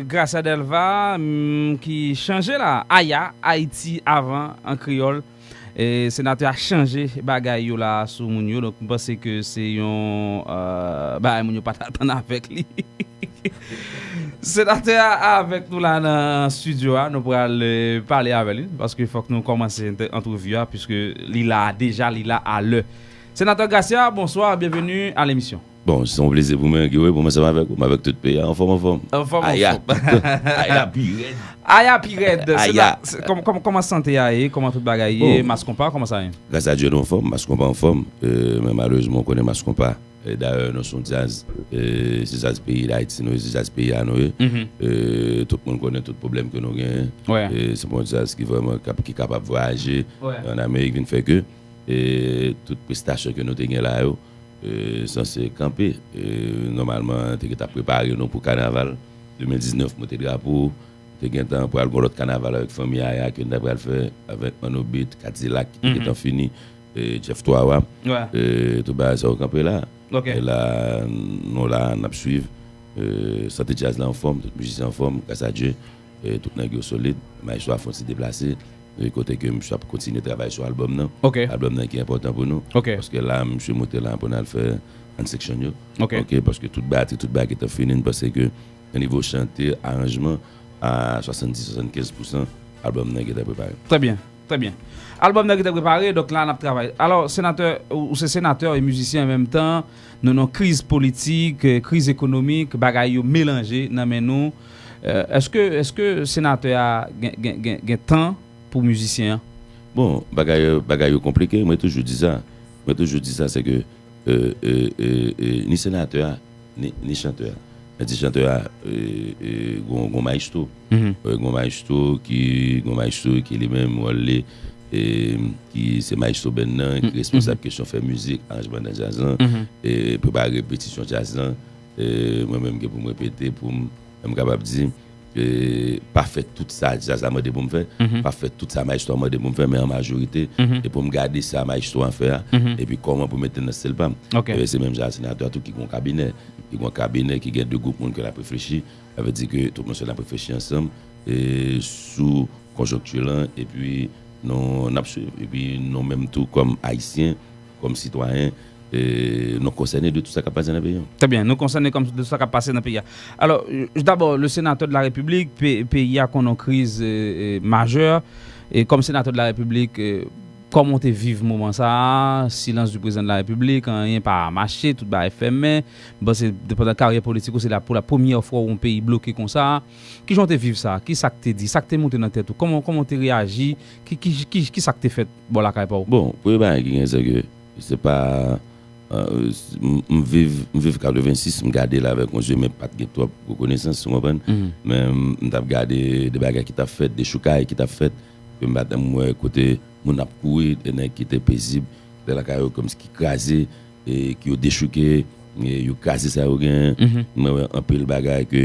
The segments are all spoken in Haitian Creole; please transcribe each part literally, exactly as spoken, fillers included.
Gracia Delva, mm, ki chanje la. Aya, Ayiti avan, an kreyòl. E senatè a chanje bagay yo la sou moun yo. Donk, m panse ke se yon, euh, bagay moun yo pa t atann avèk li. Senatè a avèk nou la nan estidyo a. Nou pral, euh, pale avè li. Paske fòk nou kòmanse ant-, antrevi a, piske li la deja, li la alè. Senatè Gracia, bonsoir, bienvenue à l'émission. Bon, se yon plezi pou mwen, Guy, wi, pou mwen, ansanm avèk ou, m avèk tout peyi a, anfòm, anfòm. Anfòm, anfòm. Aya, aya pi rèd. Aya pi rèd. Aya. Se la, se, kòm-, kòm-, kòman sante a ye, kòman tout bagay ye, bon. Mas Konpa, kòman sa ye? Gras a Dye, nou anfòm, Mas Konpa anfòm. Euh, men malerezman, ou konnen Mas Konpa. Euh, dayè, nou se yon djaz, euh, se djaz peyi Dayiti nou ye, se djaz peyi a nou ye. Mhm. Euh, tout moun konnen tout pwoblèm ke nou genyen. Wè. Euh, se pa yon djaz ki vrèman kap-, ki kapab vwayaje ann Amerik, vin fè ke, euh, tout prestasyon ke nou te gen la yo, euh, sanse kanpe. Euh, nòmalman, te gentan prepare nou pou kanaval de mil diznèf, monte drapo. Te gentan pral gon lòt kanaval avèk fanmi Aya ke n ta pral fè avèk Manno Beat, Kadilak, ki te gentan fini, euh, Jeff Twawa. Wè. Euh, tout bagay sa yo kanpe la. Ok. E la, nou la, n ap swiv. Euh, sante djaz la anfòm, tout mizisyen anfòm, gras a Dye. Euh, tout nèg yo solid. Maestro a fè yon ti deplase. E kote ke misye ap kontinye travay sou albòm nan. Ok. Albòm nan ki enpòtan pou nou. Ok. Paske la, misye monte la pou n al fè hand section yo. Ok. Ok, paske tout batri, tout bagay ki te fini, n panse ke nan nivo chante, aranjman, a swasanndis, swasannkenz pousan, albòm nan gentan prepare. Trè byen, trè byen. Albòm nan gentan prepare, donk la n ap travay. Alò, senatè, ou, ou se senatè e mizisyen an menm tan, nou nan kriz politik, eh, kriz ekonomik, bagay yo melanje nan men nou. Eh, èske, èske senatè a gen, gen, gen, gen tan pou mizisyen an? Bon, bagay yo, bagay yo konplike, mwen toujou di sa. Mwen toujou di sa, se ke, eh, eh, eh, eh, ni senatè a, ni, ni chantè a. Mwen di chantè a, eh, eh, gon, gon maestro. Mhm. Eh, gon maestro ki, gon maestro ki li menm, wòl li, eh, ki se maestro band nan, ki responsab kesyon fè mizik, aranjman nan djaz lan, eh, prepare repetisyon djaz lan. Eh, mwen menm gen pou m repete, pou m, m kapab di, eh, pa fè tout sa djaz la mande pou m fè, pa fè tout sa maestro a mande pou m fè, men an majorite, e pou m gade sa maestro a fè a, epi kòman pou mete l nan stil pa m. Ok. E se menm jan a senatè a tou ki gon kabinè, ki gon kabinè, ki gen de gwoup moun ke l ap reflechi. Sa vle di ke tout moun se n ap reflechi ansanm, e sou konjonkti lan, epi nou, n ap swiv. Epi nou menm tou kòm Ayisyen, kòm sitwayen, e nou konsène de tout sa k ap pase nan peyi an. Trè byen, nou konsène kòm de tout sa k ap pase nan peyi a. Alò, euh, dabò, le sénateur de la République, pe-, peyi a konn yon kriz, euh, euh, majè. E kòm senatè de la Repiblik, euh, kòman w te viv moman sa a, silans di prezidan de la Repiblik, anyen pa mache, tout bagay fèmen. M panse, pandan karyè politik ou, se la, pou la premyè fwa yon peyi bloke konsa. Kijan w te viv sa? Kisa k te di? Sa k te moute nan tèt ou? Kòman, kòman w te reyaji? Ki, ki, ki, kisa k te fèt bò lakay pa w? Bon, premye bagay ki gen, se ke se pa, euh, m, m viv, m viv katrevensis, m gade l avèk yon zye, men pa t gen twòp rekonesans, ou konprann? Mhm. Men m, m t ap gade de bagay ki t ap fèt, dechoukay ki t ap fèt, ke m pa t janm wè kote moun ap kouri, de nèg ki te pezib, de lakay yo kòmsi ki kraze, e ki yo dechouke, e yo kraze sa yo genyen. Mhm. Mwen wè anpil bagay ke,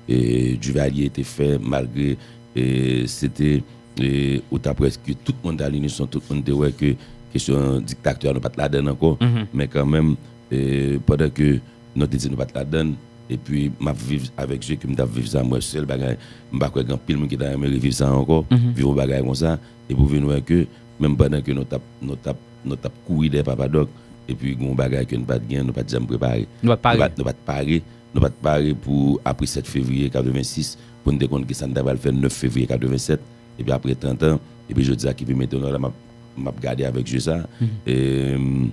e, Duvalier te fè, malgre, e, se te, e, ou ta prèske tout moun t a linison, tout moun te wè ke kesyon diktatè a nou pa t ladann ankò. Mhm. Men kanmenm, e, pandan ke nou te di nou pa t ladann, epi m ap viv avèk je ke m t ap viv sa, m wè sèl bagay, m pa kwè gen anpil moun ki ta renmen reviv sa ankò, mhm, viv yon bagay konsa, epi w vin wè ke menm pandan ke nou t ap, nou t ap, nou t ap kouri dèyè Papa Dòk, epi gen yon bagay ke nou pa t gen, nou pa t janm prepare. Nou pa t pare. Nou pa t, nou pa t pare, nou pa t pare pou apre sèt fevriye katrevensis, pou n te konn kisa n ta pral fè nèf fevriye katrevensèt, epi apre trant an, epi jodi a ki vin mete nou la, m ap, m ap gade avèk je sa. Mhm. E, m,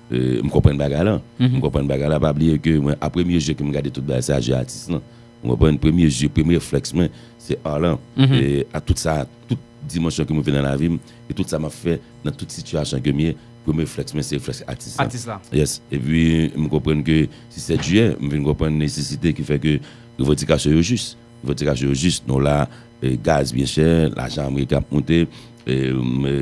e, m konprann bagay la. Mhm. M konprann bagay la. Pa bliye ke mwen, a premye je ke m gade tout bagay, se a je atis lan. Ou konprann? Premye je, premye reflèks mwen, se art lan. Mhm. E a tout sa, tout dimansyon ke mwen vin nan lavi m, e tout sa m ap fè, nan tout sitiyasyon ke m ye, premye reflèks mwen, se reflèks atis la. Atis la. Yes. Epi, m konprann ke si sèt jiyè, m vin konprann nesesite ki fè ke revandikasyon yo jis. Revandikasyon yo jis. Nou la, e, gaz byen chè, lajan ameriken ap moute, e, m, e,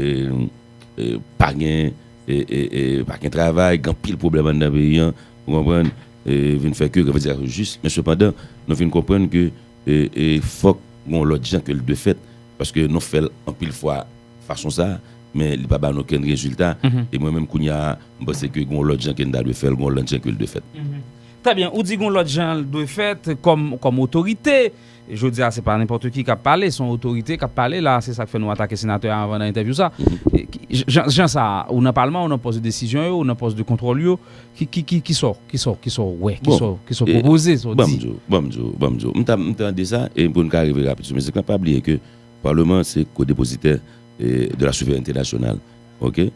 e, pa gen, e, e, e, pa gen travay, gen anpil pwoblèm anndan peyi an, ou konprann? E, vin fè ke revandikasyon yo jis. Men sepandan, nou vin konprann ke, e, e, fòk gon lòt jan ke l dwe fèt, paske nou fè l anpil fwa fason sa, men li pa ba nou okenn rezilta. Mhm. E mwen menm kounye a, m panse ke gon lòt jan ke n ta dwe fè l, gon lòt jan ke l dwe fèt. Mhm. Trè byen, ou di gon lòt jan l dwe fèt kòm, kòm otorite. Jodi a, se pa nenpòt ki k ap pale, se yon otorite k ap pale la. Se sa k fè nou atake senatè a anvan nan entèvyou sa. E, ki- Jan, jan sa, ou nan palman, ou nan pòs de desizyon yo, ou nan pòs de kontwòl yo. Ki, ki, ki, ki sa w, ki sa w, ki sa w wè, ki Bon, sa w, ki sa w e, pwopoze, sa w Ban m di? di w, ban m di w, ban m di w. M ta, m tande sa, e pou n ka rive rapid sou mizik lan, pa bliye ke Palman se kodepozitè, e, de la souverènte nasyonal. Oke?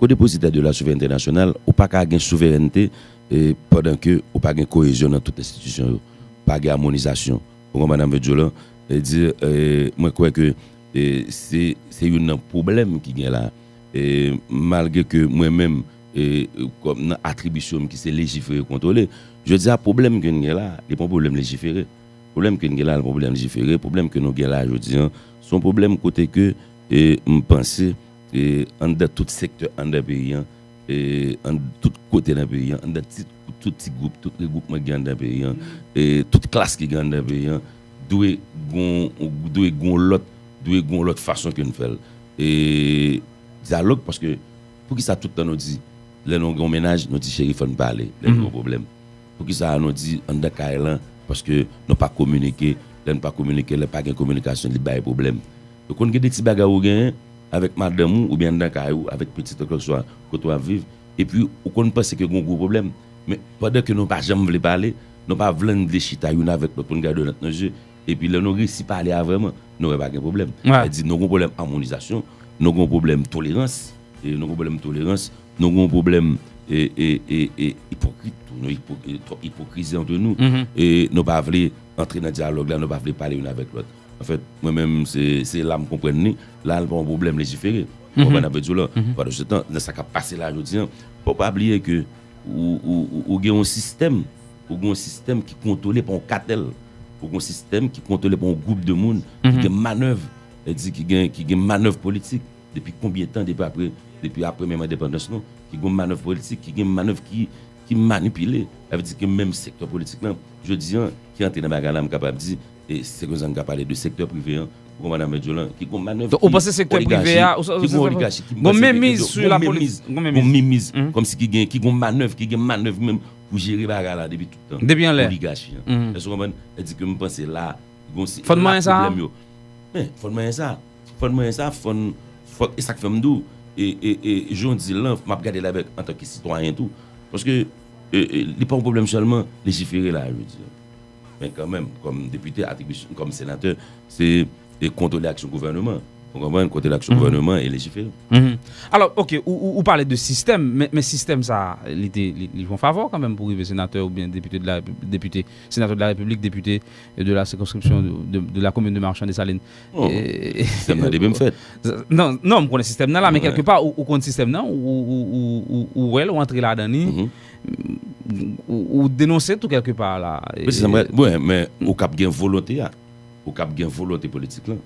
Kodepozitè de la souverènte nasyonal, ou pa ka gen souverènte, e, pandan ke ou pa gen koyezyon nan tout enstitisyon yo. Pa gen amonizasyon. Ou konprann sa m vle di w lan? E di, e, mwen kwè ke, e, se, se youn nan pwoblèm ki gen la. E, malgre ke mwen menm, e, kòm nan atribisyon m ki se lejifere, kontwole, jodi a pwoblèm ke n gen la, li pa yon pwoblèm lejifere. Pwoblèm ke n gen la, li pa yon pwoblèm lejifere. Pwoblèm ke nou gen la jodi a, se yon pwoblèm kote ke, e, m panse, e, anndan tout sektè anndan peyi a, e, an, tout kote nan peyi a, anndan ti, tout ti gwoup, tout regwoupman ki gen anndan peyi a, e, tout klas ki gen anndan peyi a, dwe gon, dwe gon lòt, dwe gon lòt fason ke n fè l. E, dyalòg, paske poukisa tout tan nou di, lè nou gen yon mennaj, nou di cheri, fò n pale, lè nou gen yon pwoblèm? Poukisa nou di anndan kay lan? Paske nou pa kominike, lè n pa kominike, lè pa gen kominikasyon, li bay pwoblèm. Ou konn gen de ti bagay ou genyen avèk madanm ou, oubyen anndan kay ou, avèk pitit ou, kèlkeswa kote w ap viv, epi ou konn panse ke gen yon gwo pwoblèm. Men pandan ke nou pa janm vle pale, nou pa vle, n vle chita youn avèk lòt pou n gade youn lòt nan je, epi lè nou resi pale a vrèman, nou wè pa gen pwoblèm. Sa di nou gen yon pwoblèm amonizasyon, nou gen yon pwoblèm tolerans, e nou gen yon pwoblèm tolerans, nou gen yon pwoblèm, e, e, e, e, ipokrit tou, nou ipo-, e, twòp ipokrizi ant nou, e nou pa vle antre nan dyalòg la, nou pa vle pale youn avèk lòt. Anfèt, mwen menm, se, se la m konprann li, la, l pa yon pwoblèm lejifere. Ou konprann sa m vle di w lan? Pandan se tan, nan sa k ap pase la jodi a, fò w pa bliye ke ou, ou, ou, ou gen yon sistèm, ou gen yon sistèm ki kontwole pa yon katèl, ou gen yon sistèm ki kontwole pa yon gwoup de moun ki gen manèv, e di ki gen, ki gen manèv politik. Depi konbyen tan, depi apre, depi apre menm endepandans nou, ki gen manèv politik, ki gen manèv ki, ki manipile. Sa vle di ke menm sektè politik lan, jodi a, ki antre nan bagay la, m kapab di, e se konsa n ka pale de sektè prive a, ou konprann sa m vle di w lan, ki gen manèv, Donk, ou panse sektè prive a, ou sa, ki gen oligachi, ki gon menmiz sou lapolis, gon menmiz, kòmsi ki gen, ki gen manèv, ki gen manèv menm pou jere bagay la depi tout tan. Depi anlè. Oligachi an. Èske w konprann? Sa di ke m panse la, gon se, fò n manyen sa, pwoblèm yo. Men, fò n manyen sa. Fò n manyen sa, fò n, fò, e sa k fè m di w, e, e, e, jan w di l lan, m ap gade l avèk, antanke sitwayen tou. Paske, e, e, li pa yon pwoblèm sèlman lejifere la, jodi a. Men kanmenm, kòm depite, atribisyon, kòm senatè, se, e, kontwole aksyon gouvèneman. Ou konprann? Kontwole aksyon gouvèneman e lejifere. Alò, oke, ou, ou, ou pale de sistèm, men, men sistèm sa, li te, li, li jwe yon favò kanmenm pou rive senatè oubyen depite de la, depite, senatè de la Repiblik, depite de la circonscription de, de, de la commune de Marchand Dessalines. Bon, e, sistèm nan depi m fèt. Non, non, m konnen sistèm nan la, men kèlke pa, ou, ou konn sistèm nan, ou, ou, ou, ou, ou wè l, ou antre ladan li, ou, ou denonse tou kèlke pa la. Men sistèm, wi, men ou kab gen volonte a. Ou kab gen volonte politik lan.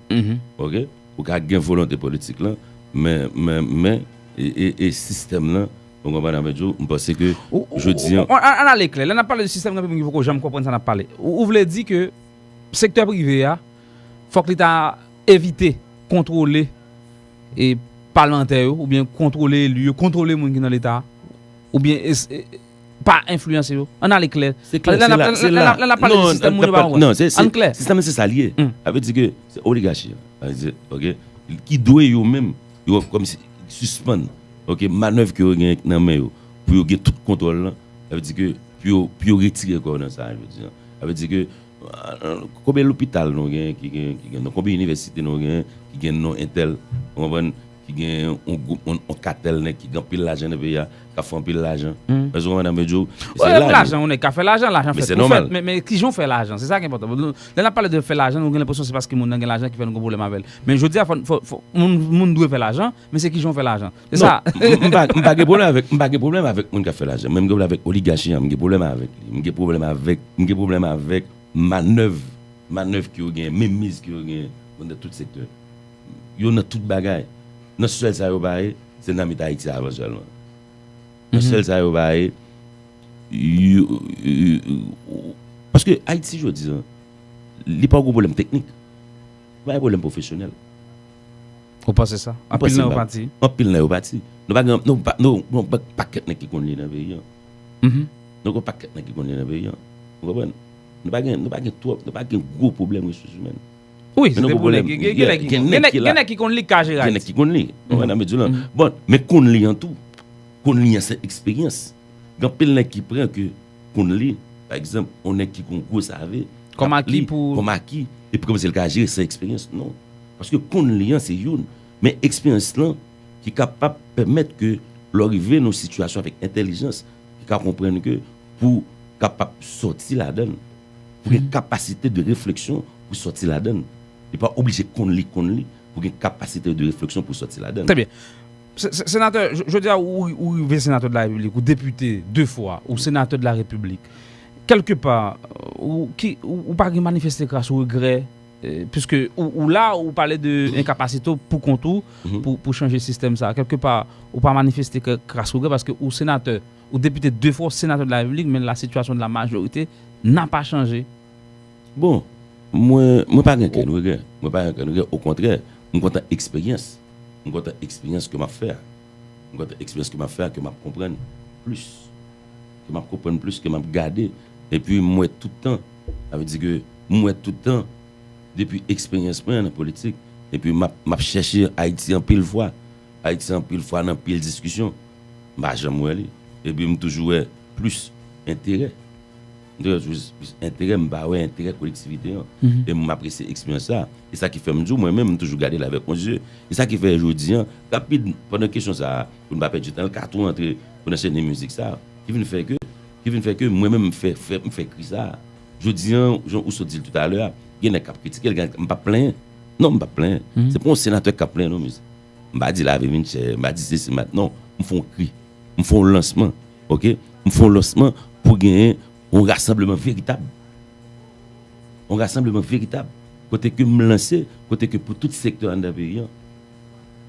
Oke? Ou ka gen volonte politik lan, men, men, men, e, e, e sistèm lan, ou konprann sa m vle di w, m panse ke jodi a, an, an ale klè, lè n ap pale de sistèm, gen anpil moun ki poko janm konprann sa n ap pale. Ou, ou vle di ke sektè prive a, fòk li ta evite kontwole e palmantè yo, oubyen kontwole eli yo, kontwole moun ki nan Leta, oubyen es-, e, pa enfliyanse yo. Ann ale klè. Se klè, lè n ap, lè n ap pale de sistèm, moun yo pa konprann. Non, se, se, ann klè. Sistèm nan se sa l ye. Sa vle di ke se oligachi an. Sa vle di, oke, ki dwe yo menm, yo kòmsi sispann, oke, manèv ke yo gen nan men yo, pou yo gen tout kontwòl lan. Sa vle di ke pou yo, pou yo retire kò yo nan sa, jodi a. Sa vle di ke, euh, konbyen lopital nou gen, ki gen, ki gen non, konbyen inivèsite nou gen, ki gen non entèl, ou konprann, ki gen yon gwoup, yon, yon katèl nèg ki gen anpil lajan nan peyi a, k ap fè anpil lajan. Èske w konprann sa m vle di w? Wi, se la, lajan, yon nèg ka fè lajan, lajan fèt pou fèt. Men, men kijan w fè lajan? Se sa ki enpòtan. Lè n ap pale de fè lajan, nou gen lenpresyon se paske moun nan gen lajan ki fè nou gen pwoblèm avè l. Men jodi a, fò, fò, fò, moun, moun dwe fè lajan, men se kijan w fè lajan. Se sa. Non, m, m pa, m pa gen pwoblèm avèk, m pa gen pwoblèm avèk moun k ap fè lajan. Men m gen pwoblèm avèk oligachi an, m gen pwoblèm avèk li. M gen pwoblèm avèk, m gen pwoblèm avèk manèv, manèv ke yo genyen, menmiz ke yo genyen nan tout sektè. Yo nan tout bagay. Nan sèl sa yo pa ye, se nan mit Ayiti a evantyèlman. Nan sèl sa yo pa ye, yo, yo, yo, paske Ayiti jodi a, li pa yon pwoblèm teknik. Li pa yon pwoblèm pwofesyonèl. Ou panse sa? Anpil nan yo pati. Anpil nan yo pati. Nou pa gen, nou pa, nou, nou pa pakèt nèg ki konn li nan peyi a. Nou gen pakèt nèg ki konn li nan peyi an. Ou konprann? Nou pa gen, nou pa gen twòp, nou pa gen gwo pwoblèm resous imèn. Wi, se te pou nèg. Gen nèg ki konn li ka jere Ayiti. Gen nèg ki konn li. Ou konprann sa m ap di w lan? Bon, men konn li an tou. Konn li an se eksperyans. Gen anpil nèg ki pran ke konn li, pa egzanp, yon nèg ki gon gwo save, kòm aki pou, kòm aki, epi kòmsi l ka jere san eksperyans. Non. Paske konn li an se youn. Men eksperyans lan ki kapab pèmèt ke lè w rive nan yon sitiyasyon avèk entèlijans, ki ka konprann ke pou w kapab sòti ladan l, pou gen kapasite de refleksyon pou sòti ladan l. Li pa oblije konn li, konn li, pou gen kapasite de refleksyon pou sòti ladan l. Trè byen. Se- se- Senatè, j- jodi a, ou, ou rive senatè de la Repiblik, ou depite de fwa, ou senatè de la Repiblik. Kèlke pa, ou, ki, ou, ou pa gen manifeste kras ou regrè, eh, piske ou, ou la, ou pale de enkapasite w pou kont ou, pou, pou chanje sistèm sa. Kèlke pa, ou pa manifeste kras ou regrè paske ou senatè, ou depite de fwa, ou senatè de la Repiblik, men la situation de la majorité n'a pas changé. Bon, mwen, mwen pa gen kenn regrè. Mwen pa gen kenn regrè. Okontrè, m kontan eksperyans. M kontan eksperyans ke m ap fè a. M kontan eksperyans ke m ap fè a, ke m ap konprann plis. Ke m ap konprann plis, ke m ap gade. Epi m wè tout tan, sa vle di ke m wè tout tan, depi eksperyans mwen nan politik, epi m ap, m ap chèche Ayiti anpil fwa. Ayiti anpil fwa nan anpil diskisyon. M pa janm wè li. Epi m toujou wè plis enterè. M toujou wè plis, plis enterè, m pa wè enterè kolektivite an. E m apresye eksperyans sa. E sa ki fè m di w, mwen menm, m toujou gade l avèk yon zye. E sa ki fè jodi an, rapid, pandan kesyon sa a, pou n pa pèdi tan, l ka tou antre pou n anchene mizik sa a. Ki vin fè ke, ki vin fè ke mwen menm, m fè, fè, m fè kri sa a. Jodi an, jan ou sot di l toutalè a, gen nèg k ap kritike l, gen, m p ap plenyen. Non, m p ap plenyen. Se pa yon senatè k ap plenyen, non, mesye. M pa di lavi vin chè, m pa di sesi, m pa, non, m fè yon kri. M fè yon lansman, oke? M fè yon lansman pou genyen yon rasanbleman veritab. Yon rasanbleman veritab. Kote ke m lanse, kote ke pou tout sektè anndan peyi an.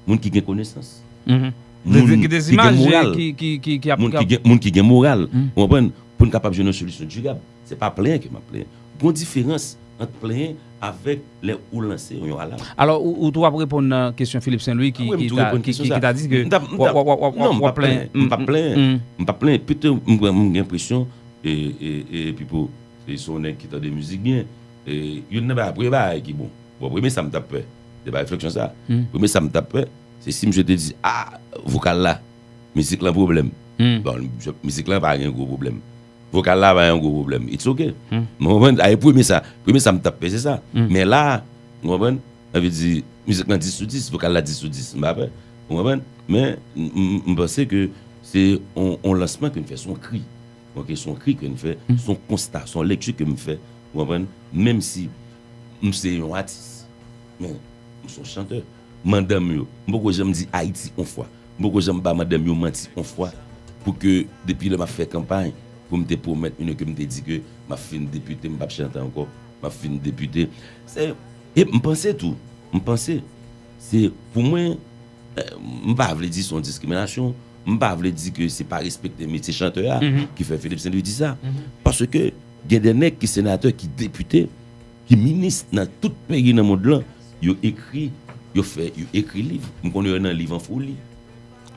Moun ki gen konesans. Moun ki gen moral. Moun ki gen, moun ki gen moral. Ou konprann? Pou n kapab jwenn yon solisyon dirab. Se pa plenyen ke m ap plenyen. Gon diferans ant plenyen avèk lè ou lanse yon alam. Alò, ou, ou tou ap reponn nan kesyon Philippe Saint-Louis ki, ki ta, ki, ki, ki ta di ke w ap, w ap, w ap, w ap, w ap plenyen. M p ap plenyen. M p ap plenyen. Petèt m, m gen enpresyon, e, e, e, Pipo, e se yon nèg ki tande mizik byen. E, youn nan bagay, premye bagay ki bon. Bon, premye sa m t ap pè. Se pa refleksyon sa. Premye sa m t ap pè, se si misye te di, a, vokal la, mizik lan pwoblèm. Bon, mizik lan pa gen gwo pwoblèm. Vokal la pa yon gwo pwoblèm. It's ok. Mwen konprann, a, e premye sa, premye sa m t ap pè, se sa. Men la, ou konprann? Sa vle di, mizik lan dis sou dis, vokal la dis sou dis, m pa pè. Ou konprann? Men, m, m, m panse ke se yon, yon lansman ke m fè, se yon kri. Ok, se yon kri ke m fè, se yon konsta, se yon lekti ke m fè. Ou konprann? Menm si m se yon atis, men m se yon chantè. Mandan m yo, m poko janm di Ayiti yon fwa. M poko janm ba mandan m yo manti yon fwa. Pou ke, depi lè m ap fè kanpay, pou m te pwomèt moun yo ke m te di ke m ap fin depite, m p ap chante ankò, m ap fin depite. Se, e m panse tou, m panse, se pou mwen, eh, m pa vle di se yon diskriminasyon, m pa vle di ke se pa respekte metye chantè a, ki fè Philippe Saint-Louis di sa. Paske gen de nèg ki senatè, ki depite, ki minis nan tout peyi nan mond lan, yo ekri, yo fè, yo ekri liv. M konnen yo nan liv an foli.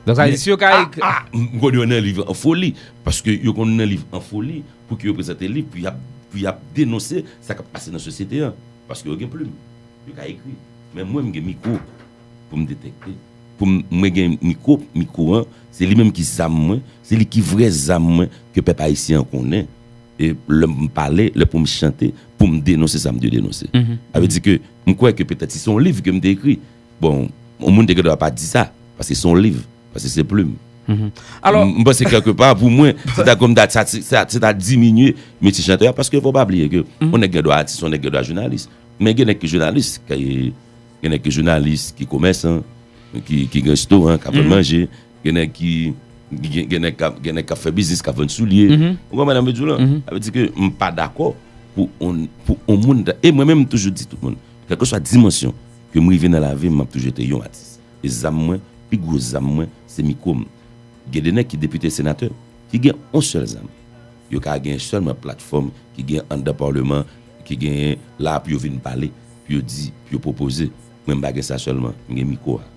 Donk, sa vle di si yo ka ekri, a, m konnen yo nan liv an foli, paske yo konn nan liv an foli pou ke yo prezante liv, pou y ap, pou y ap denonse sa k ap pase nan sosyete an, paske yo gen plim, yo ka ekri. Men mwen, m gen mikwo pou m detekte. Pou m, mwen gen mikwo, mikwo an, se li menm ki zam mwen, se li ki vrè zam mwen ke pèp ayisyen an konnen. E lè m pale, lè pou m chante, pou m denonse sa m dwe denonse. Sa vle di ke m kwè ke petèt si se yon liv ke m te ekri, bon, yon moun te gen dwa pa di sa, paske se yon liv, paske se plim. Alò, m, m panse kèlke pa, pou mwen, se ta kòm ta, sa, se ta, se ta diminye metye chantè a, paske fò pa bliye ke yon nèg gen dwa atis, yon nèg gen dwa jounalis. Men gen nèg ki jounalis, ki, gen nèg ki jounalis, ki komèsan, ki, ki gen restoran, k ap vann manje, gen nèg ki, ki gen, gen nèg k ap, gen nèg k ap fè biznis, k ap vann soulye. Ou konprann sa m vle di w lan? Sa vle di ke m pa dakò pou on, pou on moun ta, e mwen menm, m toujou di tout moun, kèlkeswa dimansyon ke m rive nan lavi m, m ap toujou te yon atis. E zam mwen, pi gwo zam mwen, se mikwo m. Gen de nèg ki depite, senatè, ki gen yon sèl zam. Yo ka gen sèlman platfòm ki gen anndan palman, ki genyen la pou yo vin pale, pou yo di, pou yo pwopoze. Mwen, m pa gen sa sèlman, m gen mikwo a.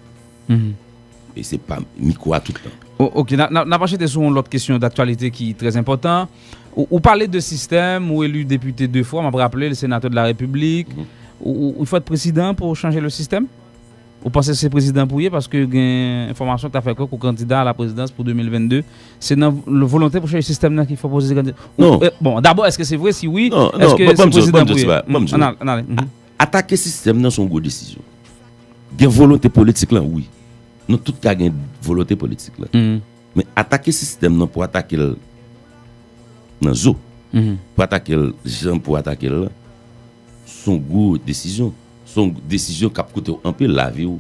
E se pa mikwo a tout tan. O- Ok, n a- n a- n ap anchete sou yon lòt kesyon daktyalite ki trè enpòtan. Ou, ou pale de sistèm, ou eli depite de fwa, m ap raple l, senatè de la Repiblik. Ou, ou, ou fèt prezidan pou chanje le sistèm? Ou panse se prezidan pou ye? Paske gen enfòmasyon ki ta fè kwè ke w kandida a la prezidans pou de mil vennde. Se nan l- volonte pou chanje sistèm nan ki fè w poze kandida? Non. Bon, dabò, èske se vre? Si wi, èske se prezidan pou ye? Ann ale, ann ale. Atake sistèm nan se yon gwo desizyon. Gen volonte politik lan, wi. Nou tout ka gen volonte politik lan. Men atake sistèm nan pou atake l nan zo, pou atake l jan pou atake l la, se yon gwo desizyon. Se yon desizyon k ap koute w anpil lavi w.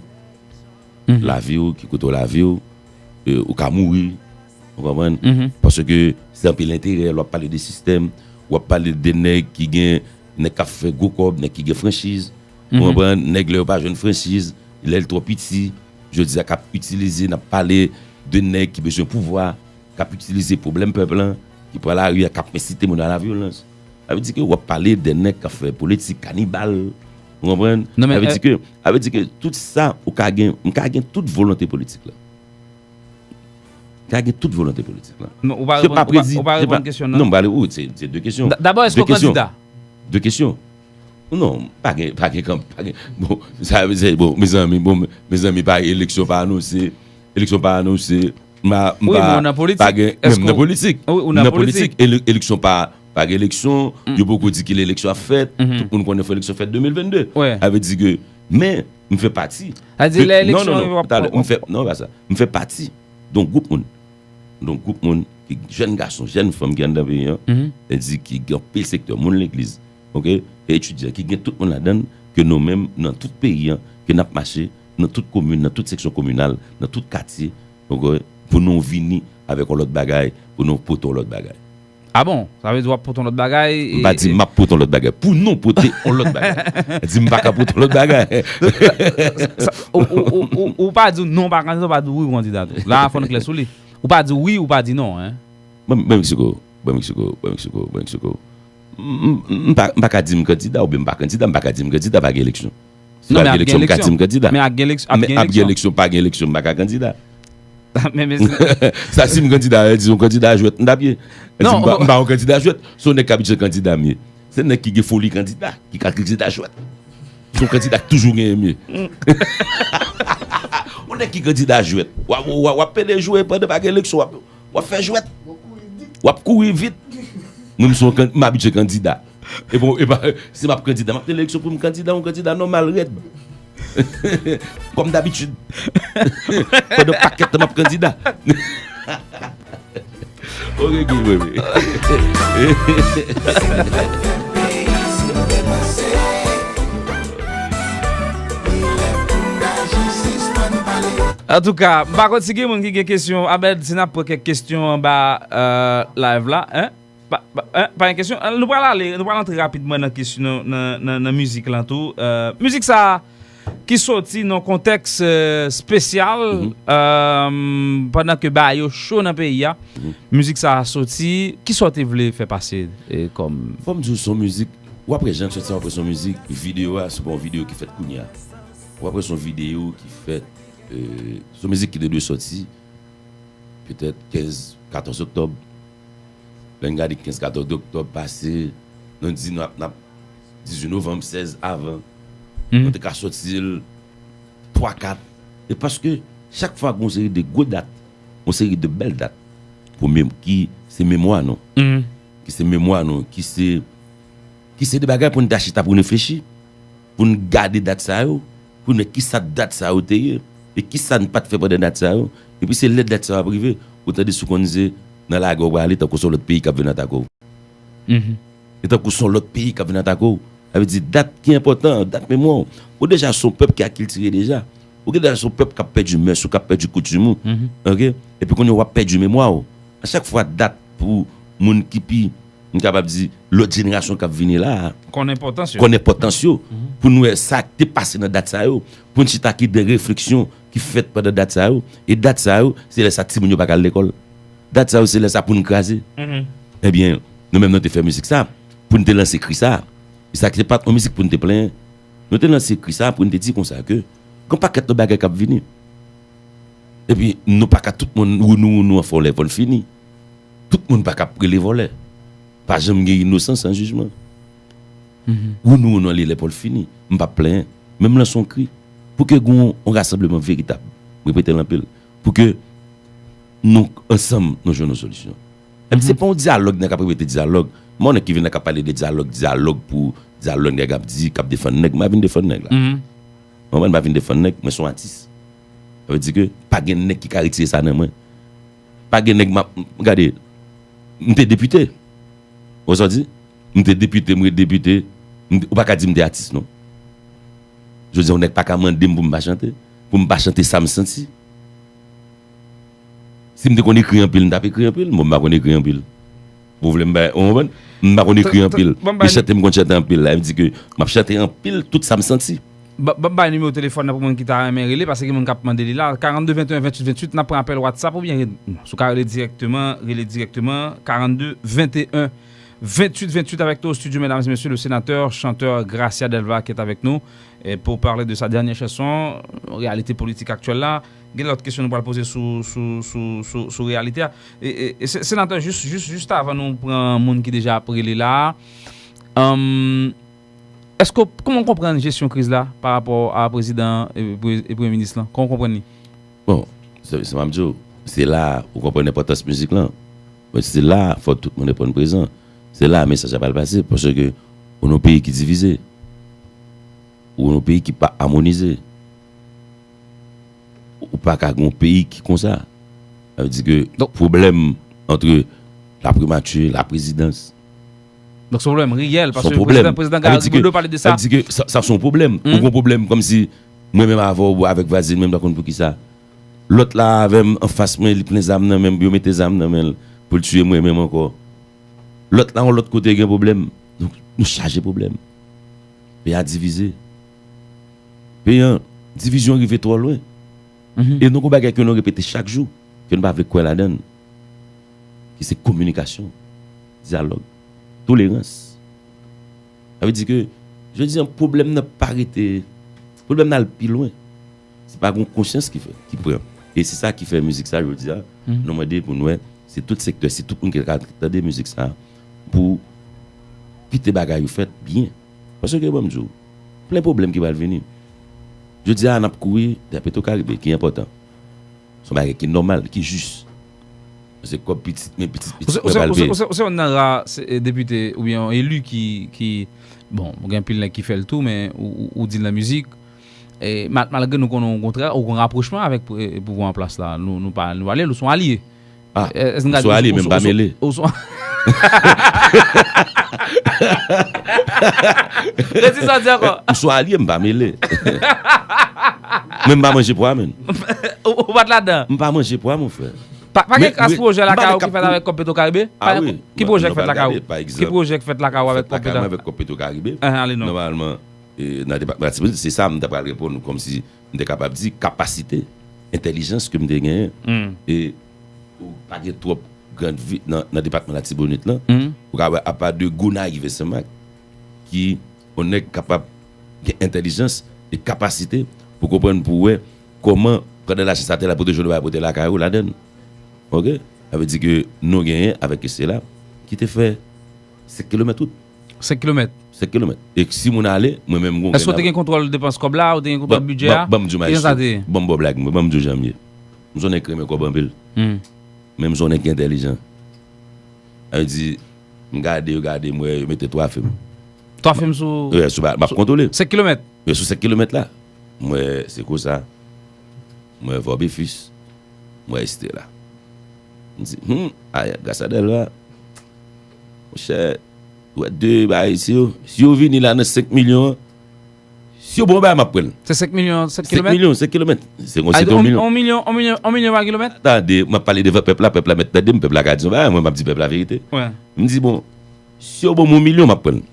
Lavi w, ki koute w lavi w, e, ou ka mouri. Ou konprann? Paske se anpil enterè, lè w ap pale de sistèm, w ap pale de nèg ki gen, nèg k ap fè gwo kòb, nèg ki gen franchiz. Ou konprann? Nèg lè yo pa jwenn franchiz, lè l twò piti, jodi a k ap itilize, n ap pale de nèg ki bezwen pouvwa, k ap itilize pwoblèm pèp lan, ki pran lari a, k ap ensite moun a la vyolans. Sa vle di ke w ap pale de nèg k ap fè politik kanibal. Ou konprann? Sa vle di ke, sa vle di ke tout sa, ou ka gen, m ka gen tout volonte politik la. M ka gen tout volonte politik la. Non, ou pa reponn kesyon nan. Non, m pale ou, se de kesyon. Dabò, èske w kandida? De kesyon. Non, pa gen, pa gen, pa gen. Bon, sa, se, bon, mezanmi, bon, mezanmi, pa eleksyon pa anonse. Eleksyon pa anonse. M pa, m pa, pa gen, menm nan politik. Nan politik, eleksyon pa, pa gen eleksyon. Yo poko di ki lè eleksyon ap fèt. Tout moun konnen fò eleksyon fèt de mil vennde. Sa vle di ke, men, m fè pati. Sa di lè eleksyon yo ap. Non, pa sa. M fè pati de yon gwoup moun. De yon gwoup moun, ki jèn gason, jèn fanm ki anndan peyi an, sa di ki gen anpil sektè, moun legliz, oke, e etidyan, ki gen tout moun ladan l, ke nou menm, nan tout peyi an, ke n ap mache, nan tout komin, nan tout seksyon kominal, nan tout katye, oke, pou nou vini avèk yon lòt bagay, pou nou pote yon lòt bagay. A bon? Sa vle di w ap pote yon lòt bagay? M pa di m ap pote yon lòt bagay. Pou nou pote yon lòt bagay. Di m pa ka pote yon lòt bagay. Ou pa di non, pa kandida, ou pa di wi, ou kandida tou. La, fò n klè sou li. Ou pa di wi, ou pa di non, en. Ban m eksplike w, ban m eksplike w, ban m eksplike w, ban m eksplike w. M pa ka di m kandida oubyen m pa kandida, m pa ka di m kandida, pa gen eleksyon. Si pa gen eleksyon, m ka di m kandida. Men ap gen eleksyon, pa gen eleksyon, m pa ka kandida. Sa, si m kandida, di yon kandida jwèt m t ap ye. M pa yon kandida jwèt, se yon nèg k abitye kandida m ye. Se nèg ki gen foli kandida, ki ka kandida jwèt. Se yon kandida k toujou genyen m ye. Yon nèg ki kandida jwèt. W ap pede jwe pandan pa gen eleksyon, w ap fè jwèt. W ap kouri vit. Mwen, m abitye kandida. E bon, e pa, si m ap kandida, m ap nan eleksyon pou m kandida, yon kandida nòmal, rèd. Kòm dabitid. Pandan pakèt tan m ap kandida. Ok, ok, wi, wi. Antouka, m pa konn si gen moun ki gen kesyon. Abèd, si n ap pran kèk kesyon anba live la, en? Pa, pa, en, pa gen kesyon. Nou pral ale, nou pral antre rapidman nan kesyon, nan, nan, nan mizik lan tou. Mizik sa a ki soti nan kontèks espesyal, pandan ke bagay yo cho nan peyi a. Mizik sa a soti, kisa w te vle fè pase kòm? Fò m di w, se yon mizik, w ap wè jan l soti a, w ap wè se yon mizik, videyo a, se pa yon videyo ki fèt kounye a. W ap wè se yon videyo ki fèt, se yon mizik ki te dwe sòti petèt kenz, katòz oktòb. Lè n gade kenz, katòz oktòb pase, nou di n ap, n ap dizuit novanm, sèz avan. Nou te ka sòti l twa, kat. E paske chak fwa gen yon seri de gwo dat, yon seri de bèl dat, pou menm, ki se memwa nou. Ki se memwa nou, ki se, ki se de bagay pou n ta chita pou n reflechi. Pou n gade dat sa yo, pou n wè kisa dat sa yo te ye, e kisa n pa t fè pandan dat sa yo. Epi se lè dat sa yo ap rive, ou tande sou konn se nan lagè w prale, tankou se yon lòt peyi k ap vin atake w. E tankou se yon lòt peyi k ap vin atake w. Sa vle di dat ki enpòtan, dat memwa w. Ou deja se yon pèp ki akiltire deja. Ou deja se yon pèp k ap pèdi mès ou, k ap pèdi koutim ou. Oke? Epi kounye a w ap pèdi memwa w. A chak fwa dat pou moun ki pi, m kapab di, lòt jenerasyon k ap vini la a, konn enpòtans yo. Konn enpòtans yo. Pou n wè sa k te pase nan dat sa yo. Pou n chita ki de refleksyon ki fèt pandan dat sa yo. E dat sa yo, se lè sa timoun yo pa ka al lekòl. Dat sa yo, se lè sa pou n kraze. Ebyen, nou menm nou te fè mizik sa, pou n te lanse kri sa. E sa ki se pa t yon mizik pou n te plenyen. Nou te lanse kri sa pou n te di konsa ke gen yon pakèt lòt bagay k ap vini. Epi nou pa ka tout moun wounou wounou an fè yon lè pou l fini. Tout moun pa ka ap rele vòlè. Pa janm gen inosan san jijman. Wounou wounou an li lè pou l fini. M p ap plenyen. Men m lanse yon kri. Pou ke gen yon rasanbleman veritab. M repete l anpil. Pou ke nou ansanm nou jwenn yon solisyon. Epi se pa yon dyalòg nèg k ap repete dyalòg. Mwen nèg ki vin la k ap pale de dyalòg, dyalòg pou dyalòg nèg ap di, k ap defann nèg. M pa vin defann nèg la. Mwen m pa vin defann nèg, mwen se yon atis. Sa vle di ke pa gen nèg ki ka retire sa nan mwen. Pa gen nèg m ap, gade, m te depite. Ou sa di? M te depite, m ret depite. M te- ou pa ka di m te atis non. Jodi a yon nèg pa ka mande m pou m pa chante. Pou m pa chante sa m santi. Si m te konn ekri anpil, m t ap ekri anpil. Bon, m pa konn ekri anpil. Ou vle m bay, ou konprann? M pa konn ekri anpil. E chante m konn chante anpil la. M di ke m ap chante anpil tout sa m santi. Ban m bay nimewo telefòn nan pou moun ki ta renmen rele, paske gen moun k ap mande li la. Karannde venteyen venntuit venntuit, n ap pran apèl WhatsApp oubyen rele, si w ka rele dirèkteman, rele dirèkteman. Karannde venteyen venntuit venntuit avec nous au studio, mesdames et messieurs, le sénateur, chanteur Gracia Delva qui est avec nous, eh, pour parler de sa dernière chanson, réalité politique actuelle là. Gen lòt kesyon nou pral poze sou, sou, sou, sou, sou reyalite a. E, e, e, se- senatè, jis, jis, jis avan nou pran moun ki deja ap rele la, um, èske w- kòman w konprann jesyon kriz la pa rapò a prezidan e, pre- e premye minis lan? Kòman w konprann li? Bon, se se m ap di w, se la ou konprann enpòtans mizik lan. Men se la fò tout moun reponn prezan. Se la mesaj la pral pase, paske ou nan yon peyi ki divize. Ou nan yon peyi ki pa amonize. Ou pa ka gen yon peyi ki konsa. Sa vle di ke pwoblèm antre laprimati, laprezidans, Donk se yon pwoblèm reyèl, paske prezidan, prezidan Garry Bodeau pale de sa. Sa vle di ke sa, sa se yon pwoblèm. Ou gen yon pwoblèm kòmsi mwen menm avè w, avèk vwazen, mwen m pa konn poukisa. Lòt la avè m anfas mwen, li plen zam nan men l, yo mete zam nan men l pou l tiye mwen menm ankò. Lòt la yon lòt kote gen pwoblèm. Nou, nou chaje pwoblèm. Peyi a divize. Peyi an, divizyon rive twò lwen. E nou gen yon bagay ke nou repete chak jou, ke nou pa vle kwè ladan l, ki se kominikasyon, dyalòg, tolerans. Sa vle di ke, jodi an, pwoblèm nan pa rete, pwoblèm nan al pi lwen. Se pa gen yon konsyans ki fè, ki pran. E se sa ki fè mizik sa, jodi a, nou mande pou nou wè, se tout sektè, se tout moun ki ka tande mizik sa, pou kite bagay yo fèt byen. Paske, ban m di w, plen pwoblèm ki pral vini. Jodi a, n ap kouri dèyè Petro Caribe, ki enpòtan. Se yon bagay ki nòmal, ki jis. Se kòb pitit, men pitit, pitit mwen pral peye. Ou se youn nan ra depite oubyen eli ki, ki, bon, gen anpil nèg ki fè l tou, men ou, ou, ou di l nan mizik. E, mal- malgre nou konnen w kontrè, ou gen rapwochman avèk pou- e, pouvwa an plas la. Nou, nou pa, nou pa li, ou se yon alye. Ah, m se yon alye, men m pa mele. Ou se yon Redi sa w di ankò. M se yon alye, m pa mele. Men m pa manje pwa, menn. Ou, ou pa t ladan. M pa manje pwa, mon frè. Pa, pa gen kras pwojè lakay ou ki fèt avèk kòb Petro Caribe? Ah wi. Ki pwojè k fèt lakay ou? Ki pwojè k fèt lakay ou avèk kòb Petro Caribe? Nòmalman, e, nan depatman Latibonit, se sa m ta pral reponn ou kòmsi m te kapab di kapasite, entèlijans ke m te genyen. E ou pa gen twòp grand vil nan, nan depatman Latibonit lan. Ou ka wè apa de Gonayiv e Senmak ki yon nèg kapab gen entèlijans e kapasite pou konprann, pou wè kòman pran nan lachas atè la, pote jodi a pote lakay ou ladan l. Oke? Sa vle di ke nou genyen avèk kesye la ki te fè senk kilomèt wout. Senk kilomèt. Senk kilomèt. E si moun ale, mwen menm gon. Èske w te gen kontwòl depans kòb la, ou te gen kontwòl bidjè a? Ban m di w, maestro. Ban m ba w blag mwen, ban m di w jan m ye. M se yon nèg ki renmen kòb anpil. Men m se yon nèg ki entèlijan. Sa vle di, m gade, yo gade, m wè, yo mete twa fim. Twa fim sou. Wi, sou, m ap kontwole. Senk kilomèt. Wi, sou senk kilomèt la. M wè, se konsa. M wè Vòbefis. M wè Estela. M di, hmm, ay, Gracia Delva. Monchè, ou wè de bagay, si yo, si yo vini la nan senk milyon an, si yo bon bagay, m ap pran l. Se senk milyon, senk kilomèt? Senk milyon, senk kilomèt. Se konsa, se yon milyon. On milyon, on milyon, on milyon pa kilomèt? Tande, m ap pale devan pèp la, pèp la mèt tande m, pèp la ka di yon bagay, mwen m ap di pèp la verite. M di, bon, si yo ban m yon milyon, m ap pran l.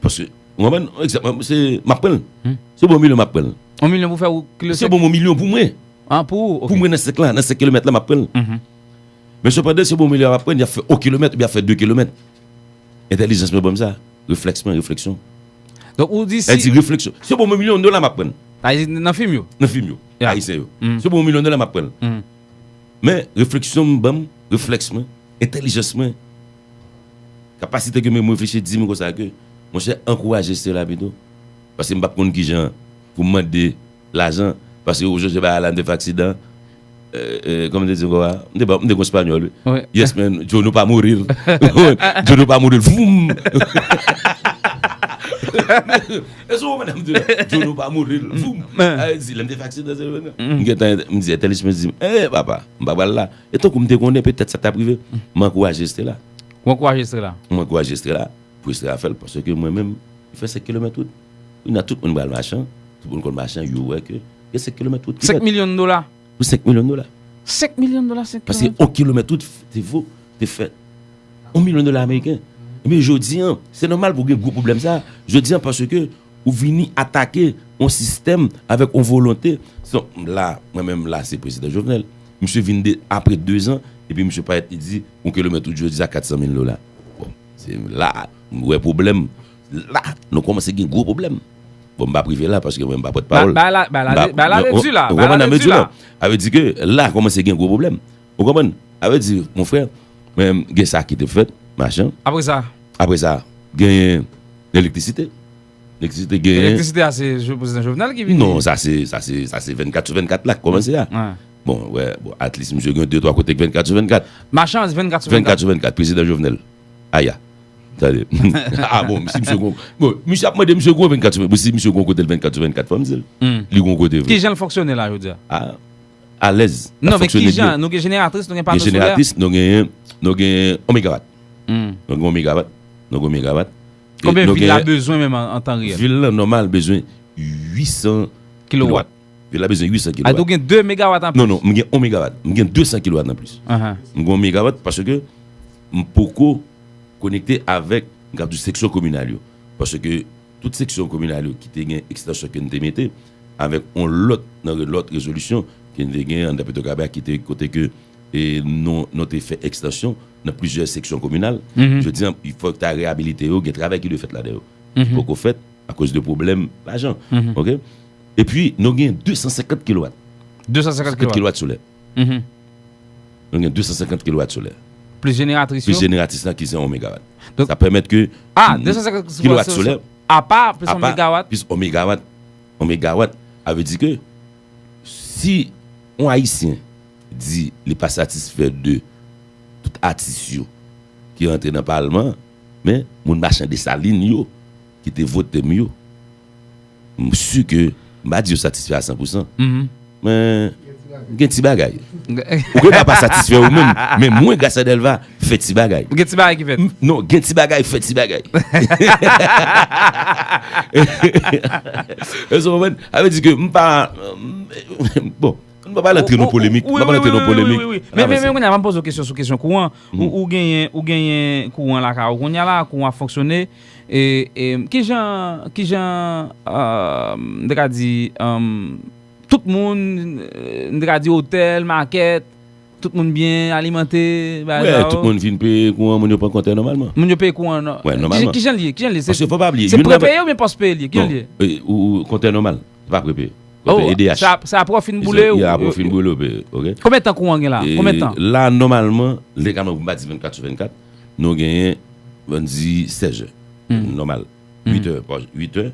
Paske, ou konprann? Egzanp, se, m ap pran l. Si yo ban m yon milyon, m ap pran l. On milyon pou fè wout kilomèt? Si yo ban m yon milyon pou mwen. Ah, pou ou? Pou mwen nan senk la, nan senk kilomèt la, m ap pran l. Men sepandan, si yo ban m yon milyon, m ap pran l, y ap fè on kilomèt oubyen y ap fè de kilomèt. Entèlijans mwen ban m sa. Reflèks mwen, refleksyon. Donk, ou di si. Sa di refleksyon. Si yo ban m yon milyon dola, m ap pran l. Sa di nan fim yo? Nan fim yo. Ayisyen yo. Si yo ban m yon milyon dola, m ap pran l. Men, refleksyon m ban m, reflèks mwen, entèlijans mwen, kapasite ke mwen reflechi di m konsa ke, monchè, ankouraje Stella pito. Paske m p ap konn kijan pou m mande lajan. Paske ou chèche bagay la, m te fè aksidan. Kòman m te di ankò a? M te, m te gon espanyòl, wi. Yes, man, yo no pa morir. Yo no pa morir. Voum! E sou mwen, m di, yo no pa morir. Voum! Ay, di, lè m te fè aksidan, se vre. M gentan, m di, entèlijans mwen di, eh, papa, m pa pral la. E tankou m te konnen petèt sa t ap rive, m ankouraje Stella. Ou ankouraje Stella? M ankouraje Stella pou Stella fè l, paske mwen menm, m fè senk kilomèt wout. Kounye a tout moun pral mache, tout moun konn mache, yo wè ke gen senk kilomèt wout ki fèt. Senk milyon dola? Pou senk milyon dola. Senk milyon dola, senk kilomèt? Paske yon kilomèt wout te vo, te fèt yon milyon dola ameriken. Ebyen, jodi an, se nòmal pou gen gwo pwoblèm sa. Jodi an, paske ou vini atake yon sistèm avèk yon volonte. So, la, mwen menm la, se prezidan Jovenel. Misye vin de, apre de zan, epi misye parèt, li di, yon kilomèt wout jodi a kat san mil dola. Bon, se la, m wè pwoblèm. La, nou kòmanse gen gwo pwoblèm. Bon, m pa prive la, paske mwen, m pa pòtpawòl. Ba, ba la, ba la, ba la redui la, ba la redui la. Sa vle di ke la, kòmanse gen gwo pwoblèm. Ou konprann? Sa vle di, mon frè, mwen, gen sa ki te fèt, machin. Apre sa? Apre sa, genyen elektrisite. Elektrisite genyen. Elektrisite a, se prezidan Jovenel ki vini? Non, sa se, sa se, sa se vennkat sou vennkat la, kòmanse a. Bon, wè, bon, at least, misye gen de, twa kote k vennkat sou vennkat. Machin, vennkat sou vennkat. Vennkat sou vennkat, prezidan Jovenel. Aya. Tande. Ah bon, si misye gon, bon, misye ap mande misye gon vennkat sou vennkat. Bon, si misye gon kote l vennkat sou vennkat, fò m di l. Li gon kote vre. Kijan l fonksyone la, jodi a? Ah, alèz. Non, men kijan? Nou gen jeneratris, nou gen pano solè. Gen jeneratris, nou gen, nou gen yon megawat. Nou gen yon megawat. Nou gen yon megawat. Konbyen vil la bezwen menm an, an tan reyèl? Vil la nòmal bezwen uit san kilowat. Vil la bezwen uit san kilowat. A, ou gen de megawat anplis? Non, non, m gen yon megawat. M gen de san kilowat anplis. M gen yon megawat paske m poko konekte avèk, m ka di w, seksyon kominal yo. Paske tout seksyon kominal yo ki te gen ekstansyon ke n te mete, avèk yon lòt, nan lòt rezolisyon ke n te gen anndan Petwokaribe a ki te kote ke, e, nou, nou te fè ekstansyon nan plizyè seksyon kominal. Jodi a, fòk ta reyabilite yo, gen travay ki dwe fèt ladan yo. Ki poko fèt akoz de pwoblèm lajan. Oke? Epi, nou gen de san senkant kilowat. De san senkant kilowat solè. Nou gen de san senkant kilowat solè. Plis jeneratris yo? Plis jeneratris la ki se yon megawat. Sa pèmèt ke, ah, de san senkant kilowat solè, apa plis yon megawat? Plis yon megawat, yon megawat, sa vle di ke si yon Ayisyen di li pa satisfè de tout atis yo ki rantre nan palman, men moun machann Desalin yo ki te vote m yo, m si ke m pa di yo satisfè a san pou san. Men gen ti bagay. Ou gen pa pa satisfè ou menm, men mwen, gras a Dèlva, fè ti bagay. Gen ti bagay ki fèt. Non, gen ti bagay, fè ti bagay. Èske w konprann? Sa vle di ke m pa, bon, m pa pral antre nan polemik, m pa pral antre nan polemik. Men, men, men, kounye a, m ap poze w kesyon sou kesyon kouran. Ou, ou genyen, ou genyen kouran lakay ou kounye a la, kouran ap fonksyone. E, e, kijan, kijan, euh, m te ka di, euh, tout moun, euh, m te ka di otèl, makèt, tout moun byen alimante, bagay sa yo? Tout moun fin peye kouran, moun yo pran kontè nòmalman. Moun yo peye kouran, non? Wè, nòmalman. Kijan, kijan l ye? Kijan l ye? Paske fò pa bliye, se prepeye oubyen pòspeye l ye? Kijan l ye? Non, e, ou, ou, kontè nòmal, se pa prepeye. Kontè E D H. Sa, sa apre w fin boule, apre w fin boule, ou peye, oke? Konbyen tan kouran gen la? Konbyen tan? La, nòmalman, legalman, pou m pa di vennkat sou vennkat, nou genyen, ann di sèz è. Nòmal. Uit è, uit è,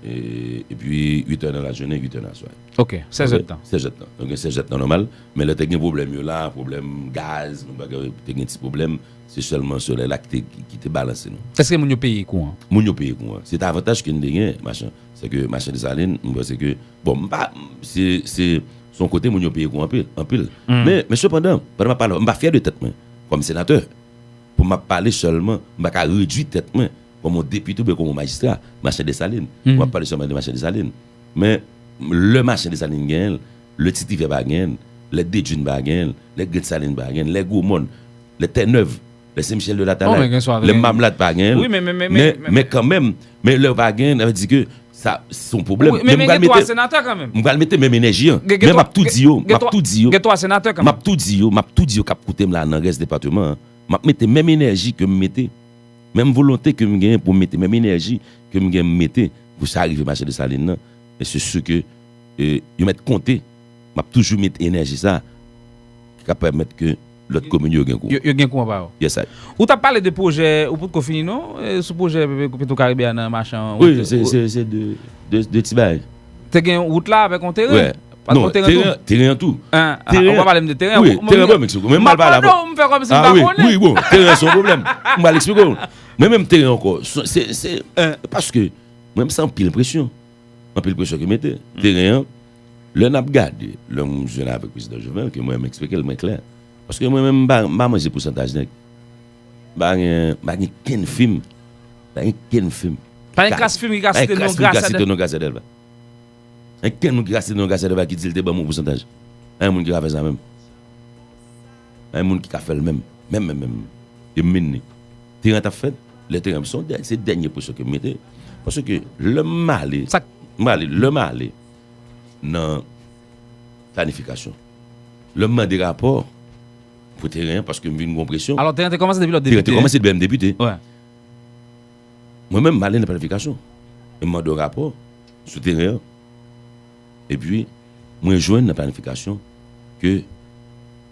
e, epi uit è nan lajounen, uit è nan aswè. Ok, sèz èdtan. Sèz èdtan. Donk, gen sèz èdtan nòmal, men lè te gen pwoblèm yo la, pwoblèm gaz, nou bagay, te gen ti pwoblèm, se sèlman solèy la ki te, ki, ki te balanse nou. Èske moun yo peye kouran? Moun yo peye kouran. Se te avantaj ke n te gen, machin. Se ke machin Desalin, m panse ke, bon, m pa, se, se, se yon kote moun yo peye kouran anpil, anpil. Men, men sepandan, pandan m ap pale, m pa fyè de tèt mwen, kòm senatè. Pou m ap pale sèlman, m pa ka redui tèt mwen kòm yon depite oubyen kòm yon majistra, machin Desalin. Pou m ap pale sèlman de machin Desalin. Men, lè machin Desalin genyen l, lè Ti Rivye pa genyen l, lè Dedwin pa genyen l, lè Grann Salin pa genyen l, lè Gwomòn, lè Tènèv, lè Sen Michèl de Latalay, lè Mamlad pa genyen l. Men, men kanmenm, men lè yo pa genyen l, sa vle di ke sa, se yon pwoblèm. Men m pral mete, m pral mete menm enèji an. Men m ap tou di yo, m ap tou di yo, m ap tou di yo, m ap tou di yo k ap koute m la nan rès depatman an. M ap mete menm enèji ke m mete, menm volonte ke m genyen pou m mete, menm enèji ke m gen m mete pou sa rive machin Desalin nan. E se si ke e, yo mèt konte, m ap toujou met enèji sa ki ka pèmèt ke lòt komin yo gen kou. Yo, yo gen kou anba yo. Yes, I. Ou t ap pale de pwojè, ou potko fini non, e, sou pwojè Petro Caribe a nan machan. Wi, se, se, se de, de, de ti bagay. Te gen wout la avèk yon teren. Wè. Non, teren, teren an tou. Teren an, ou pa pale m de teren an. Wi, teren an ban Meksiko. Men m pral pale avè w. M fè kòmsi m pa konnen. Wi, bon, teren an se yon pwoblèm. M pral eksplike w. Men menm teren ankò, se, se, se, paske mwen, m se anpil presyon. Anpil presyon ki mete. Teren an, lè n ap gade, lè m jwenn avèk prezidan Jovenel, ke mwen, m eksplike l, mwen klè. Paske mwen menm, m pa, m pa manje pousantaj nèg. M pa gen, m pa gen kenn fim. M pa gen kenn fim. Pa gen kras fim ki ka site non Gracia Delva. Pa gen kenn moun ki ka site non Gracia Delva ki di l te ban m yon pousantaj. Pa gen moun ki ka fè sa menm. Pa gen moun ki ka fè l menm. Menm, menm, menm. E m menm ni. Teren t ap fèt. Lè teren, se yon dè-, se dènye presyon ke m mete. Paske lè m ale, m ale, lè m ale nan planifikasyon. Lè m mande rapò pou teren an, paske m vin gon presyon. Alò, teren te kòmanse depi lè w te depite. Teren te kòmanse depi lè m depite. Wè. Mwen menm, m ale nan planifikasyon. E m mande yon rapò sou teren an. Epi, mwen jwenn nan planifikasyon ke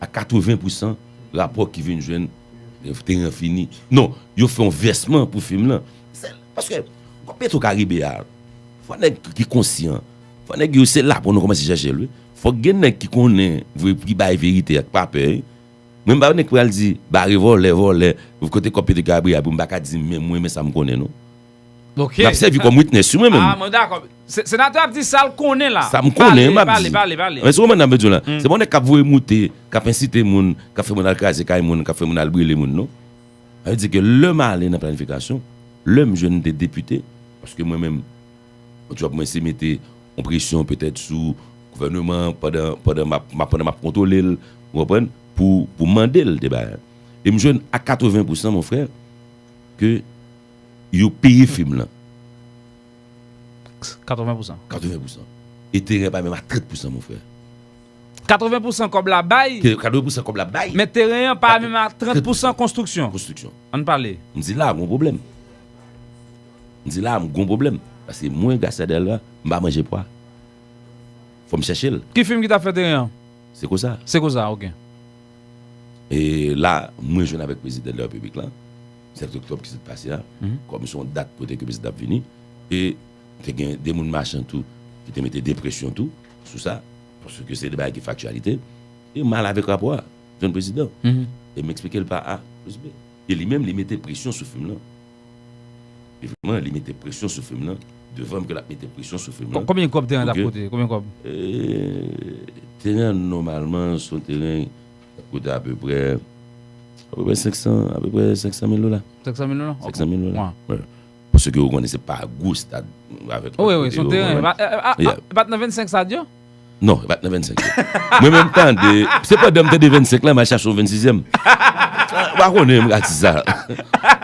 a katreven pousan rapò ki vin jwenn, eh, teren an fini. Non, yo fè yon vèsman pou fim lan. Se, paske, Petro Caribe a, fò nèg ki konsyan, fò nèg yo se la pou nou kòmanse chèche l, wi. Fòk gen nèg ki konnen vre, ki bay verite a, ki pa pè, wi. Mwen, m pa nèg pral di, bare vòlè, vòlè, kote kòb Petro Caribe a, pou m pa ka di, men mwen, men sa m konnen, non. Ok. M ap sèvi kòm witness, wi, mwen menm. Ah, mwen dakò. Se-, senatè ap di sa l konnen la. Sa m konnen, m ap di. Pale, pale, pale, pale. Men se konprann sa m vle di w la. Se pa yon nèg k ap voye moute, k ap ensite moun, k ap fè moun al kraze kay moun, k ap fè moun al brile moun, non. Sa vle di ke lè m ale nan planifikasyon, lè m jwenn de depite, paske mwen menm, yon djòb mwen se mete yon presyon petèt sou gouvèneman pandan, pandan m ap, m ap, pandan m ap kontwole l, ou konprann, pou, pou mande l de bagay. E m jwenn a katreven pousan, mon frè, ke yo peye fim lan. Katreven pousan. Katreven pousan. E teren pa menm a trant pousan, mon frè. Katreven pousan kòb la bay. Ke katreven pousan kòb la bay. Men teren an pa menm a trant pousan konstriksyon. Konstriksyon. Ann pale. M di la, gon pwoblèm. M di la, m gon pwoblèm. Paske mwen, Gracia Delva, m pa manje pwa. Fò m chèche l. Ki fim ki t ap fè teren an? Se konsa. Se konsa, ok. E la, mwen jwenn avèk prezidan de la repiblik la, sèt oktòb ki sot pase a, kòm se yon dat kote ke prezidan ap vini, e te gen de moun machan tou ki te mete de presyon tou sou sa, paske se de bagay ki faktyalite, e m al avèk rapò a, jwenn prezidan. E m eksplike l pa A plis B. E li menm, li mete presyon sou fim lan. Li mete presyon sou fim lan. Devan m ke l ap mete presyon sou fim lan. Konbyen kòb teren an t ap koute? Konbyen kòb? E, teren an, nòmalman, se yon teren k ap koute apeprè, apeprè senk san, apeprè senk san mil dola. Senk san mil dola? Senk san mil dola. Wi. Paske ou konnen se pa gwo stad avèk lòt kote yo, wi, wi, se yon teren. E pa, e, e, a, a, e pa t nan vennsenk stad yo? Non, e pa t nan vennsenk yo. Mwen menm tande, se pandan m tande vennsenk la, m al chache yon vennsizyèm. Ou pa konnen m ka di sa.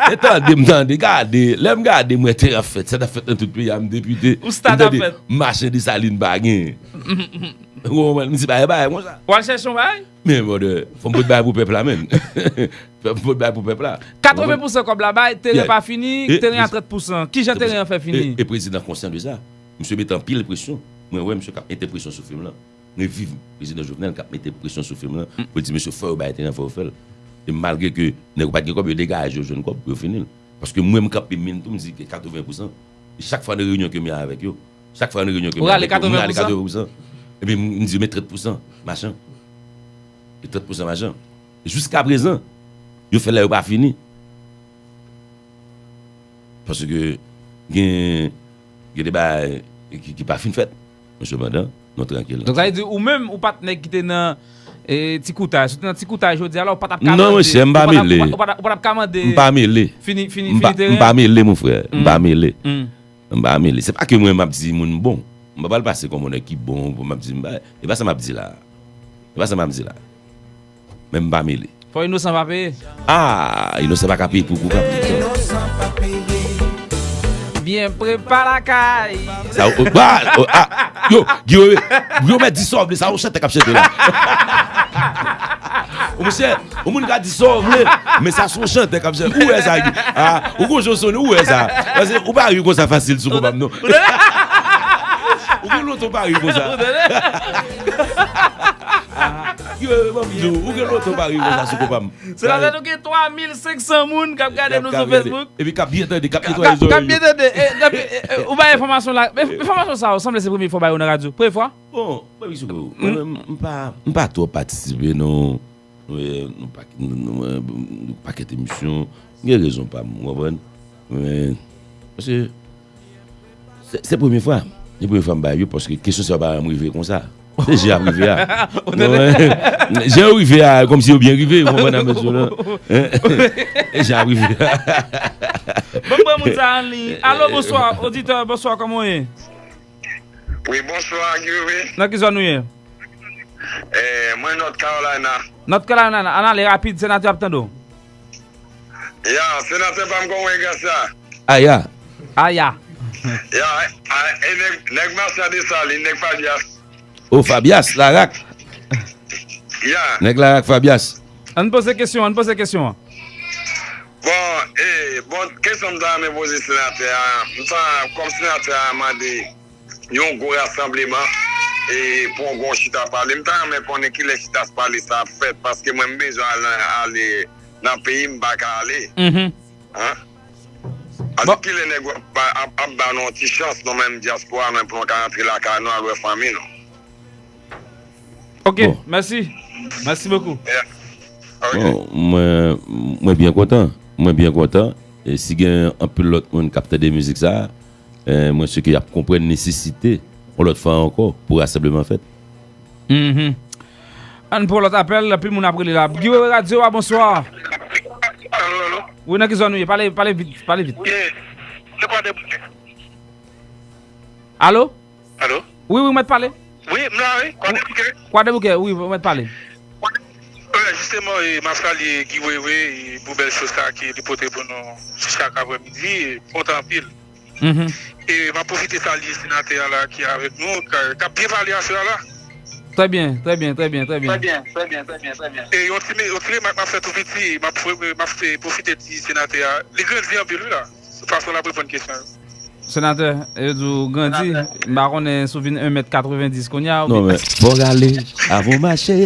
E tande, m tande, gade. Lè m gade, m wè teren ap fèt, sa t ap fèt nan tout peyi a, m depite. Ou stad ap fèt. M mache Desalin pa gen. Ou konprann? M di, "Bagay, bagay konsa." W al chèche yon bagay? Men, brother, fò m pot bagay pou pèp la, menn. Fò m pot bagay pou pèp la. Katreven pousan kòb la bay, teren pa fini, teren a trant pousan. Kijan teren an fè fini? E, e prezidan konsyan de sa. Misye mete anpil presyon. Mwen wè misye k ap mete presyon sou fim lan. Mwen viv prezidan Jovenel k ap mete presyon sou fim lan. Pou l di, "Mesye, fò yo bay teren an, fò yo fè l." E malgre ke nèg yo pa t gen kòb, yo degaje, yo jwenn kòb pou yo fini l. Paske mwen, m kanpe men tou, m di ke katreven pousan. E chak fwa nan reyinyon ke m ye avèk yo, chak fwa nan reyinyon ke m ye avèk yo, m rale katreven pousan. Epi m, m di, "Men trant pousan, machan." E trant pousan, machan. Jiska prezan, yo fè la, yo pa fini. Paske gen, gen de bagay ki, ki pa fin fèt. Men sepandan, nou trankil. Donk, sa vle di, ou menm, ou pa t nèg ki te nan, e, ti koutay. Si w te nan ti koutay jodi a la, ou pa t ap ka mande. Non, monchè, m pa mele. Ou pa t ap, ou pa t ap, ou pa t ap ka mande. M pa mele. Fini, fini, fini teren. M pa mele, mon frè. M pa mele. M pa mele. Se pa ke mwen, m ap di moun bon. M pa pral pase kòm yon nèg ki bon, pou m ap di, m pa, e pa sa m ap di la. E pa sa m ap di la. Men m pa mele. Fò inosan pa peye. Ah, inosan pa ka peye pou koupab. Byen prepa lakay. Sa, o, ba, o, ah, yo, Guillaume, Guillaume di sa w vle, sa yon chantè k ap chante la. O monchè, yon moun ka di sa w vle, men sa se yon chantè k ap chante. Ou wè sa, Guy? Ah, ou gon jan w sonnen, ou wè sa. Paske ou pa ri konsa fasil sou koupab, non. Ou gen loto pari konsa. Ou tande? Yo, ban m di w, ou gen loto pari konsa sou konpa m. Senatè, nou gen twa mil senk san moun k ap gade nou sou Facebook. Epi k ap byen tande, k ap netwaye zòrèy yo. K ap byen tande. E, epi, e, e, ou bay enfòmasyon la. Enfòmasyon sa yo, sanble se premye fwa w bay yo nan radyo. Premye fwa? Bon, mwen, Michou, mwen menm, m pa, m pa twò patisipe nan, e, nou pa, nou, nou, nou, nou pakèt emisyon. M gen rezon pa m, ou konprann? Men, paske se, se premye fwa. Se premye fwa m bay yo, paske kesyon sa yo pa janm rive konsa. Se jan ap rive a. Jan yo rive a, kòmsi yo byen rive, ou konprann sa m vle di w la? E jan ap rive a. Ban m pran moun sa an liy. Alo, bonswa, oditè, bonswa, kòman w ye? Wi, bonswa, Guy, wi. Nan ki zòn ou ye? Eh, mwen North Carolina. North Carolina, ann ale rapid, senatè ap tande w. Ya, senatè pa m, kòman w ye, Gracia? Aya. Aya. Ya, a, e nèg, nèg Macha Desalin, nèg Fabias. O, Fabias, Larak. Ya. Nèg Larak, Fabias. Ann poze kesyon, ann poze kesyon an. Bon, e, bon, kesyon m ta renmen poze senatè a, m ta, kòm senatè a mande yon gwo rasanbleman, e, pou yon gwo chita pale. M ta renmen konnen kilè chita pale sa ap fèt, paske mwen m bezwen al nan, ale nan peyi m, m pa ka ale. Mhm. An? Bon. Kilè nèg yo ap, ap, ap ba nou yon ti chans, nou menm dyaspora, men pou nou ka rantre lakay nou, al wè fanmi nou. Ok, bon. Mèsi. Mèsi bokou. Yeah. Ok. Bon, mwen, mwen byen kontan. Mwen byen kontan. E si gen anpil lòt moun k ap tande mizik sa a, eh, mwen si ke y ap konprann nesesite, yon lòt fwa ankò, pou rasanbleman fèt. Mhm. Ann pran lòt apèl, anpil moun ap rele la. Guy Wewe Radio a, bonswa. Alo, alo. Wi, nan ki zòn ou ye? Pale, pale vit, pale vit. Wi, se Kwadèboukè. Alo? Alo? Wi, wi, mèt pale. Wi, m la, wi. Kwadèboukè. Kwadèboukè, wi, mèt pale. Wi, jisteman, e, m ap salye Guy Wewe, e, pou bèl cho sa ke li pote pou nou chak aprèmidi, e, kontan anpil. Mhm. E m ap pwofite salye senatè a la ki avèk nou, ka, k ap byen pale aswè a la. Trè byen, trè byen, trè byen, trè byen. Trè byen, trè byen, trè byen, trè byen. E yon ti, yon ti remak m ap fè tou piti, m ap, m ap fè pwofite di senatè a, li grandi anpil wi la, fason l ap reponn kesyon yo. Senatè, yo di w grandi, m pa konnen si w vin en mèt katrevenndis kounye a, oubyen. Non, men, fò w rale, avan w mache.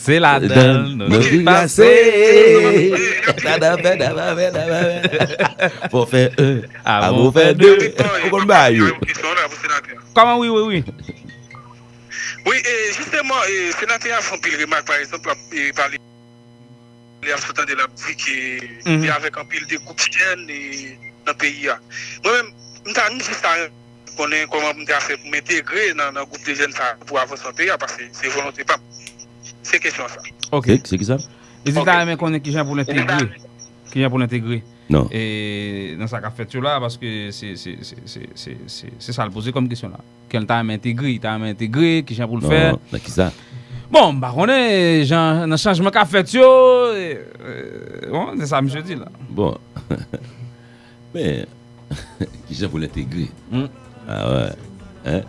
Se ladan l nou te pase. Ladan fè, ladan fè, ladan fè. Fò fè en, avan w fè de. Ou konn bagay yo. Kòman, wi, wi, wi. Wi, e, jisteman, e, senatè a fè anpil remak, pa egzanp, l ap, e, pale, lè ap sot tande l ap di ke li avèk anpil de gwoup jèn, e, nan peyi a. Mwen menm, m ta, m jis ta konnen kòman m ta fè pou m entegre nan, nan gwoup de jèn sa a pou avanse nan peyi a, paske se volonte pa m. Se kesyon sa. Ok. Se, se ki sa? Li di l ta renmen konnen kijan pou l entegre. Kijan pou l entegre. Non. E nan sa k ap fèt yo la, paske se, se, se sa l poze kòm kesyon la. Ke l ta renmen entegre, li ta renmen entegre, kijan pou l fè. Non, nan ki sa? Bon, m pa konnen, jan, nan chanjman k ap fèt yo, e, e, bon, se sa misye di la. Bon. Men, kijan pou l entegre? Hmm. Ah ouais. Hein?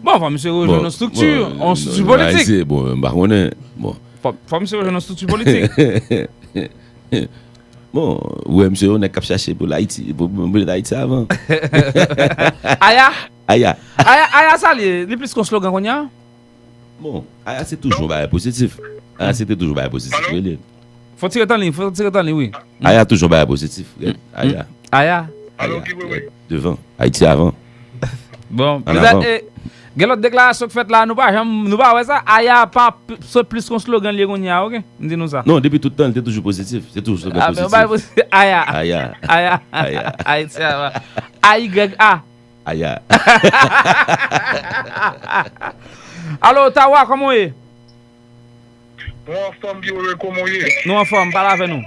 Bon, fò misye rejwenn yon estrikti, yon estrikti politik. Bon, m pa konnen. Bon. Fò, fò misye rejwenn yon estrikti politik. Bon, ou wè misye yon nèg k ap chache pou Ayiti, pou, pou, pou Ayiti avan. Aya? Aya. Aya, aya sa l ye, li plis kon slogan kounye a? Bon, aya se toujou yon bagay pozitif. Aya se te toujou yon bagay pozitif, wi, li. Fò tire tan li, fò tire tan li, wi. Aya toujou yon bagay pozitif, wi. Aya. Aya. Aya, devan. Ayiti avan. Bon, petèt, e, gen lòt deklarasyon k fèt la, nou pa janm, nou pa wè sa. Aya pa p-, se plis yon slogan li ye kounye a, oke? M di nou sa. Non, depi tout tan, li te toujou pozitif. Se toujou slogan pozitif. Aya. Aya. Aya. Aya. Ayiti avan. A Y A. Aya. Alo, Tawa, kòman w ye? Mwen anfòm, Guy Wewe, kòman w ye? Nou anfòm, pale avè nou.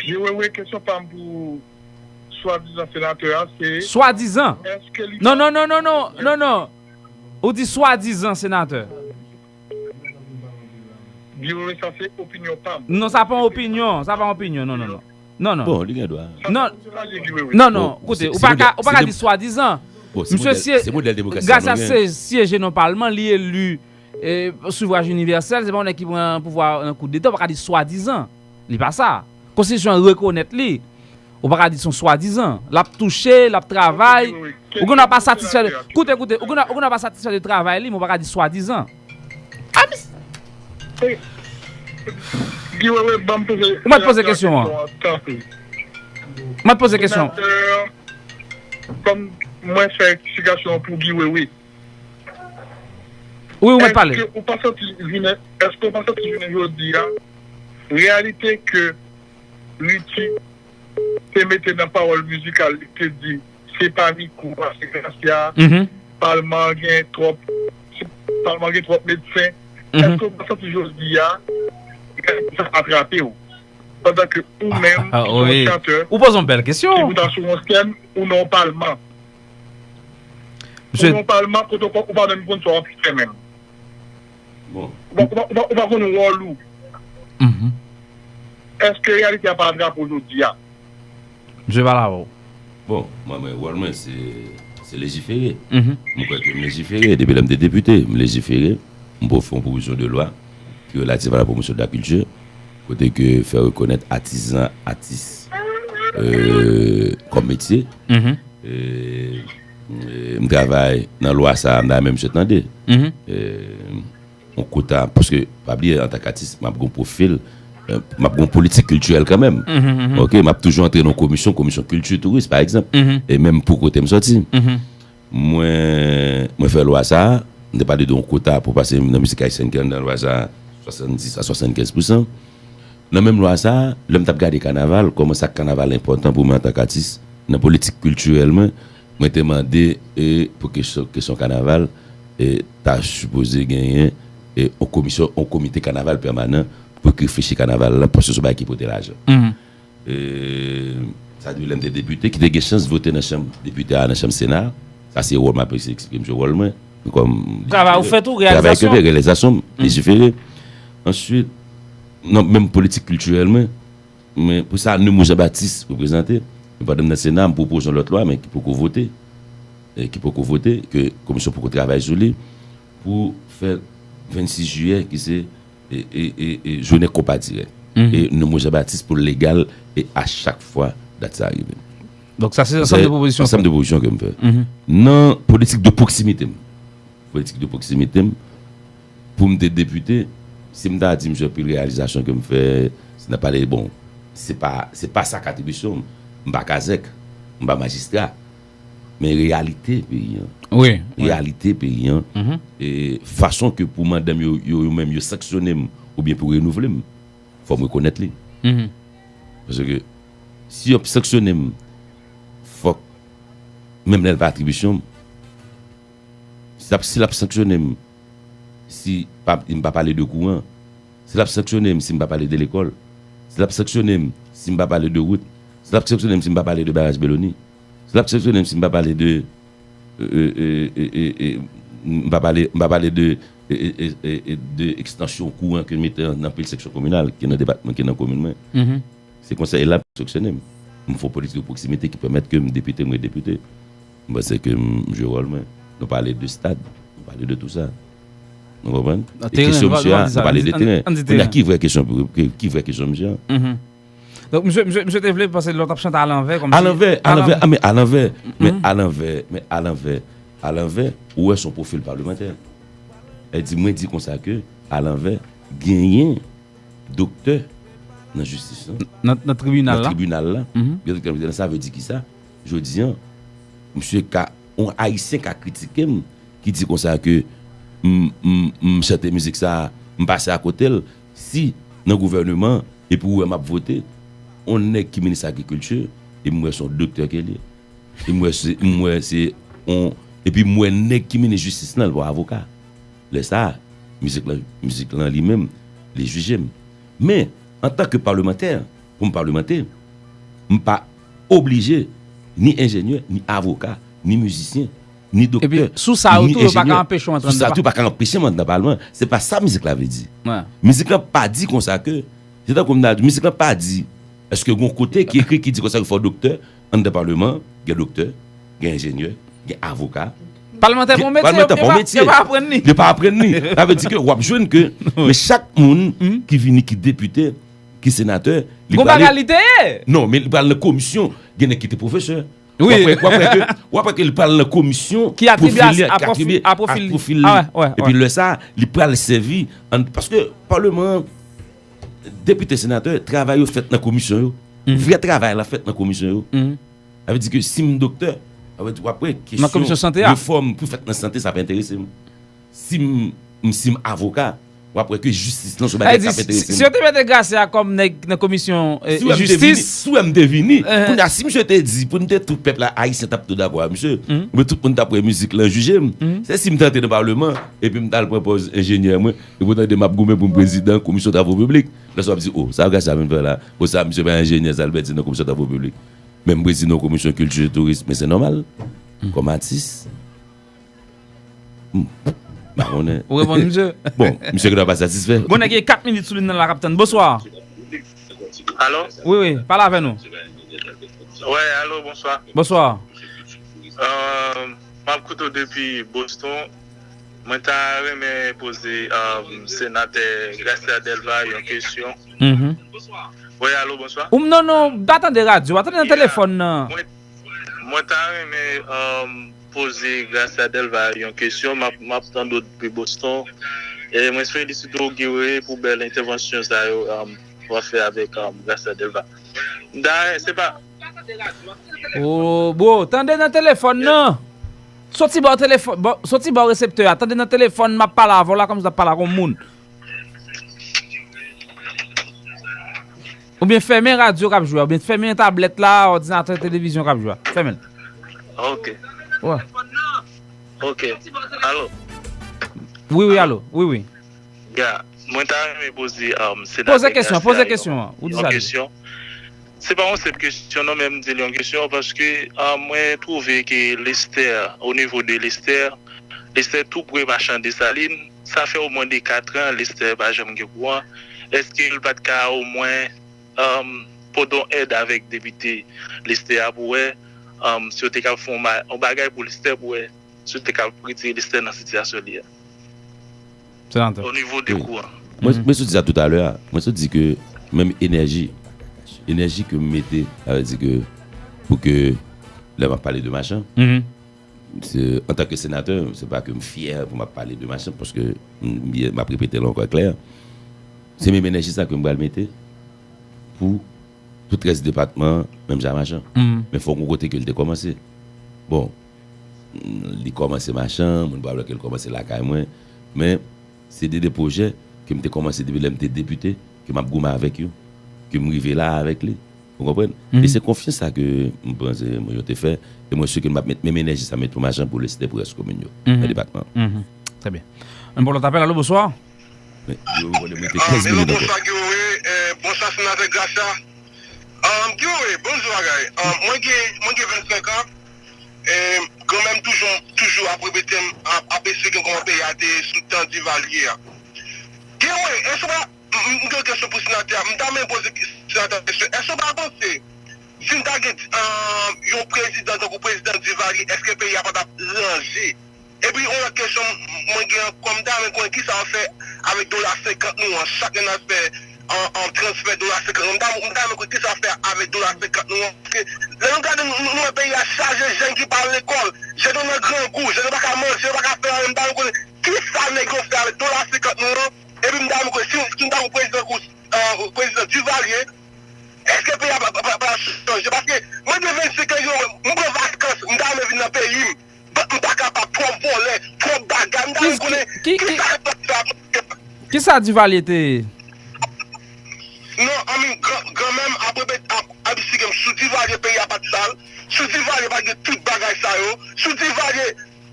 Guy Wewe, kesyon pa m pou swadizan senatè a, se... Swadizan? Èske li... Non, non, non, non, non, non, non. Ou di swadizan senatè. Guy Wewe, sa se opinyon pa m. Non, sa pa yon opinyon, sa pa yon opinyon, non, non, non. Non, non. Bon, li gen dwa. Non, non, non, koute, ou pa ka, ou pa ka di swadizan. Misye, Gracia syeje nan palman, li eli, e, sifraj inivèsèl, se pa yon nèg ki pran pouvwa nan koudeta, ou pa ka di swadizan. Li pa sa. Konstitisyon an rekonèt li. Ou pa ka di se yon swadizan. L ap touche, l ap travay. Ou gen dwa pa satisfè de, koute, koute, ou gen dwa, ou gen dwa pa satisfè de travay li, men ou pa ka di swadizan. Ah, mis- Guy Wewe, ban m poze Ou mèt poze kesyon an. Ou mèt poze kesyon. Senatè, kòm mwen fè eksplikasyon pou Guy Wewe. Wi, ou mèt pale. Èske ou pa santi jounen, èske ou pa santi jounen jodi a, reyalite ke Richie te mete nan pawòl mizikal li te di se pa Nico a, se Gracia, Mhm. palman gen twòp, palman gen twòp medsen. Mhm. Èske ou pa santi jodi a, reyalite sa atrape w? Pandan ke ou menm, Ah, ou wi. se yon chantè, Ou poze yon bèl ki kesyon. pou ta sou yon sèn, ou nan yon palman. Ou Misye, nan yon palman, kote ou pa, ou pa menm konn sa w ap fè menm. Bon. Ou pa, ou pa, ou pa, ou pa konn wòl ou. Mhm. Èske reyalite a pa atrape w jodi a? Misye pale avè w. Bon, mwen, mwen, wòl mwen, se se lejifere. Mhm. Mwen kwè ke m lejifere. Depi lè m te depite, m lejifere. M pou fè yon pwopozisyon de lwa ki relatif a la promosyon de la kilti, kote ke fè rekonèt atizan, atis, euh, kòm metye. Mhm. Euh, euh, m travay nan lwa sa a, m ta renmen misye tande. Mhm. Euh, yon kota, paske, pa bliye, antanke atis, m ap gen yon pwofil, euh, m ap gen yon politik kiltirèl kanmenm. Mhm, mhm. Ok, m ap toujou antre nan yon komisyon, komisyon kilti, touris, pa egzanp. Mhm. E menm pou kote m sòti. Mhm. Mwen, mwen fè lwa sa a, m te pale de yon kota pou pase nan mizik ayisyèn ki anndan lwa sa a, swasanndis a swasannkenz pousan. Nan menm lwa sa a, lè m t ap gade kanaval, kòman sa k kanaval enpòtan pou mwen antanke atis, nan politik kiltirèl mwen, mwen te mande e, pou kesyon, kesyon kanaval, e, ta sipoze genyen e, yon komisyon, yon komite kanaval pèmanan pou k reflechi kanaval la, paske se yon bagay ki pote lajan. Mhm. E, sa depi lè m te depite, ki te gen chans vote nan chanm depite a, nan chanm Sena. Sa se wòl m ap eseye eksplike misye wòl mwen. Kòm Travay ou fè tou, travay ke reyalizasyon. fè, reyalizasyon, lejifere. Answit, nan menm politik kiltirèl mwen, men pou sa, Nemours Jean Baptiste reprezante. Men pandan m nan Sena, m pwopoze yon lòt lwa, men ki poko vote. E ki poko vote, ke komisyon poko travay sou li, pou fè vennsis jiyè, ki se e, e, e, e, jounen konpa dirèk. Mhm. E Nemours Jean Baptiste pou legal e a chak fwa dat sa rive. Donk, sa se ansanm de pwopozisyon. Ansanm de pwopozisyon ke m fè. Mhm. Nan politik de pwoksimite m. Politik de pwoksimite m, pou m te depite, si m ta di misye anpil reyalizasyon ke m fè, si n ap pale, bon, se pa, se pa sa k atribisyon m. M pa kazèk, m pa majistra. Men reyalite peyi an. Wi, wi. Reyalite peyi an. Mhm. E fason ke pou mandan m yo, yo, yo menm yo sanksyone m oubyen pou renouvle m, fò m rekonèt li. Mhm. Paske si y ap sanksyone m, fòk, menm lè l pa atribisyon m, si l ap, si l ap sanksyone m, si pa, m pa pale de kouran, si l ap sanksyone m si m pa pale de lekòl, si l ap sanksyone m si m pa pale de wout, si l ap sanksyone m si m pa pale de baraj Belonie, si l ap sanksyone m si m pa pale de, e, e, e, e, e, m pa pale, m pa pale de, e, e, e, e, e, de ekstansyon kouran ke mete nan, nan pil seksyon kominal, ki nan depatman, ki nan komin mwen. Mhm. Se konsa e l ap sanksyone m. M fè yon politik de pwoksimite ki pèmèt ke m depite, m ret depite. M panse ke m jwe wòl mwen. Nou pale de stad, nou pale de tou sa. Nou konprann? Nan E teren, kesyon nou pa, misye nou pa a, di nou sa, pale nou di, de teren. nou di Kounye a, teren. Ki vrè kesyon pou, ki, ki vrè kesyon misye a? Mhm. Donk, misye, misye, misye te vle, paske lòt ap chante alanvè, kòm Alanvè, alanvè, a, men alanvè, men Mhm. alanvè, men alanvè, alanvè, ou wè se yon pwofil palmantè. E di, mwen di konsa ke, alanvè, genyen doktè nan jistis lan, Nan, nan tribinal nan la. tribinal la. Mhm. Gen doktè nan tribinal, sa vle di ki sa? Jodi an, misye ka, yon Ayisyen ka kritike m, ki di konsa ke m, m, m chante mizik sa, m pase akote l, si nan gouvèneman, epi ou wè m ap vote, yon nèg ki minis agrikilti, e m wè se yon doktè ke li ye. E m wè se, m wè se yon, epi m wè nèg ki minis jistis lan, l pa avoka. Lè sa a, mizik lan, mizik lan li menm, li jije m. Men, antanke palmantè, pou m palmante, m pa oblije, ni enjenyè, ni avoka, ni mizisyen, ni doktè, Epi, sou sa yo ni tou, yo pa ka enjenyè. anpeche w antre Sou sa anndan tou, yo pa ka anpeche m antre nan palman. Se pa sa mizik la vle di. Wi. Mizik lan pa di konsa ke, se tankou m ta di, mizik lan pa di, èske gen yon kote ki ekri ki di konsa ke fò doktè, anndan palman, gen doktè, gen enjenyè, gen avoka. Palmantè pa yon metye, Palmantè yo pa yon pa, metye. Yo pa aprann li. Yo pa aprann li. Sa vle di ke w ap jwenn ke, men chak moun ki vini, ki depite, ki senatè, Li Gon pral bagay li te ye. Non, men li pral nan komisyon. Gen nèg ki te pwofesè. Wi. W ap wè, w ap wè ke, w ap wè ke li pral nan komisyon. Ki atribye a, pwofil li, a ki pwofil, atribye a a pwofil li. Pwofil li. A, wè, wè, wè. Epi lè sa, li pral sèvi an, paske palman an, depite, senatè, travay yo fèt nan komisyon yo. Mhm. Vrè travay la fèt nan komisyon yo. Mhm. Sa vle di ke si m doktè, sa vle di w ap wè kesyon refòm pou fèt nan sante, sa ap enterese m. Si m, m, si m avoka, w ap wè ke jistis lan se yon bagay k ap enterese m. Si yo te mete Gracia kòm nèg nan komisyon, eh, jistis. Si w wè m te vini, si w wè m te vini, kounye a, si misye te di pou n te tout pèp la, Ayisyen t ap tou dakò ak misye, oubyen tout moun t ap wè mizik lan jije m. Se si m te antre nan palman, epi m t al pran pòz enjenyè mwen, epi w tande m ap goumen pou m prezidan komisyon travo piblik. Lè sa w ap di, o, sa Gracia vin fè la, o, sa misye pa enjenyè, sa l pèdi nan komisyon travo piblik. Men m prezidan yon komisyon kilti e touris, men se nòmal. Kòm atis, Hmm. M pa konnen. Ou reponn misye? Bon, misye genlè pa satisfè. Bon, nèg gen kat minit sou liy nan la k ap tann. Bonswa. Alo? Wi, wi, pale avè nou. Wè, alo, bonswa. Bonswa. Euh, m ap koute w depi Boston. Mwen ta renmen poze, euh, senatè Gracia Delva yon kesyon. Mhm. Wè, alo, bonswa. Ou, non, non, pa tande radyo, pa tande nan telefòn nan. Mwen, mwen ta renmen, euh, poze Gracia Delva yon kesyon. M ap, m ap tande w depi Boston. E mwen felisite w, Guy Wewe, pou bèl entèvansyon sa yo, um, w ap fè avèk, um, Gracia Delva. Dayè, se pa... Oh, bro, tande nan telefòn nan. Soti bò telefòn, bò, soti bò reseptè a. Tande nan telefòn, m ap pale avè w la kòmsi w t ap pale ak yon moun. Oubyen fèmen radyo k ap jwe a, oubyen fèmen tablèt la, òdinatè, televizyon k ap jwe a. Fèmen l. Ok. Wè. Ok. Alo? Wi, wi, alo. Wi, wi. Ya. Mwen ta renmen poze, um, senatè Gracia yon kesyon. Poze kesyon an. Ou di sa li. Se pa yon senp kesyon non, men m di l yon kesyon paske, um, mwen twouve ke Lestè, o nivo de Lestè, Lestè tou pre Machan Desalin, sa fè omwen de katran Lestè pa janm gen kouran. Èske l pa t ka omwen, um, pote yon èd avèk depite Lestè a pou wè, um, si yo te kab fè yon ma-, yon bagay pou Lestè pou wè si yo te kab retire Lestè nan sitiyasyon li a? Senatè. O nivo de kouran. Mwen, mwen sot di sa toutalè a. Mwen sot di ke menm enèji, enèji ke m mete, sa vle di ke pou ke lè m ap pale de Machan, se, antanke senatè, se pa ke m fyè pou m ap pale de Machan, paske m, m ap repete l ankò klè. Se menm enèji sa ke m pral mete pou tout rès depatman an, menm jan Machan. Men fòk gon kote ke l te kòmanse. Bon, li kòmanse Machan, moun pral wè ke l kòmanse lakay mwen. Men, se de, de pwojè ke m te kòmanse depi lè m te depite, ke m ap goumen avèk yo, ke m rive la avèk li. Ou konprann? E se konfyans sa ke m panse mwen yo te fè, e mwen si ke m ap met menm enèji sa m met pou Machan, pou Lestè, pou rès komin yo, nan depatman an. Trè byen. Ann pran lòt apèl. Alo, bonswa. Men, yo, yo mete kenz minit ankò. Bonswa, Guy Wewe. Eh, bonswa, senatè Gracia. Um, Guy Wewe, bon ti bagay. Um, mwen gen, mwen gen vennsenk an. E granmè m toujou, toujou ap repete m, ap, ap esplike m kòman peyi a te ye sou tan Divalye a. Guy Wewe, èske w pa, m, m, m gen yon kesyon pou senatè a. M ta renmen poze senatè a kesyon. Èske w pa panse, si n ta gen, um, yon prezidan tankou prezidan Divalye, èske peyi a pa t ap ranje? Epi, yon lòt kesyon mwen gen ankò, m ta renmen konnen kisa w ap fè avèk dola senkant nou an, chak lè n ap fè an, an transfè dola senkant nou. M ta, m ta renmen konnen kisa w ap fè avèk dola senkant nou an, paske lè nou gade, nou, nou wè peyi a chaje jèn ki pa al lekòl, jèn yo nan grangou, jèn yo pa ka manje, yo pa ka fè anyen, m ta renmen konnen kisa nèg yo fè avèk dola senkant nou an, epi m ta renmen konnen si, si m ta yon prezidan kou, euh, prezidan Divalye, èske peyi a pa, pa, pa, pa chanje? Paske mwen gen vennsenk an, yo, mwen pran vakans, m ta renmen vin nan peyi m. But m pa kapab, twòp vòlè, twòp bagay. M ta renmen konnen ki, ki, kisa yo fè. Kisa Divalye te ye? Non, I mean, gran, granmè m ap repete, ap, ap esplike m sou Divalye peyi a pa t sal, sou Divalye pa t gen tout bagay sa yo, sou Divalye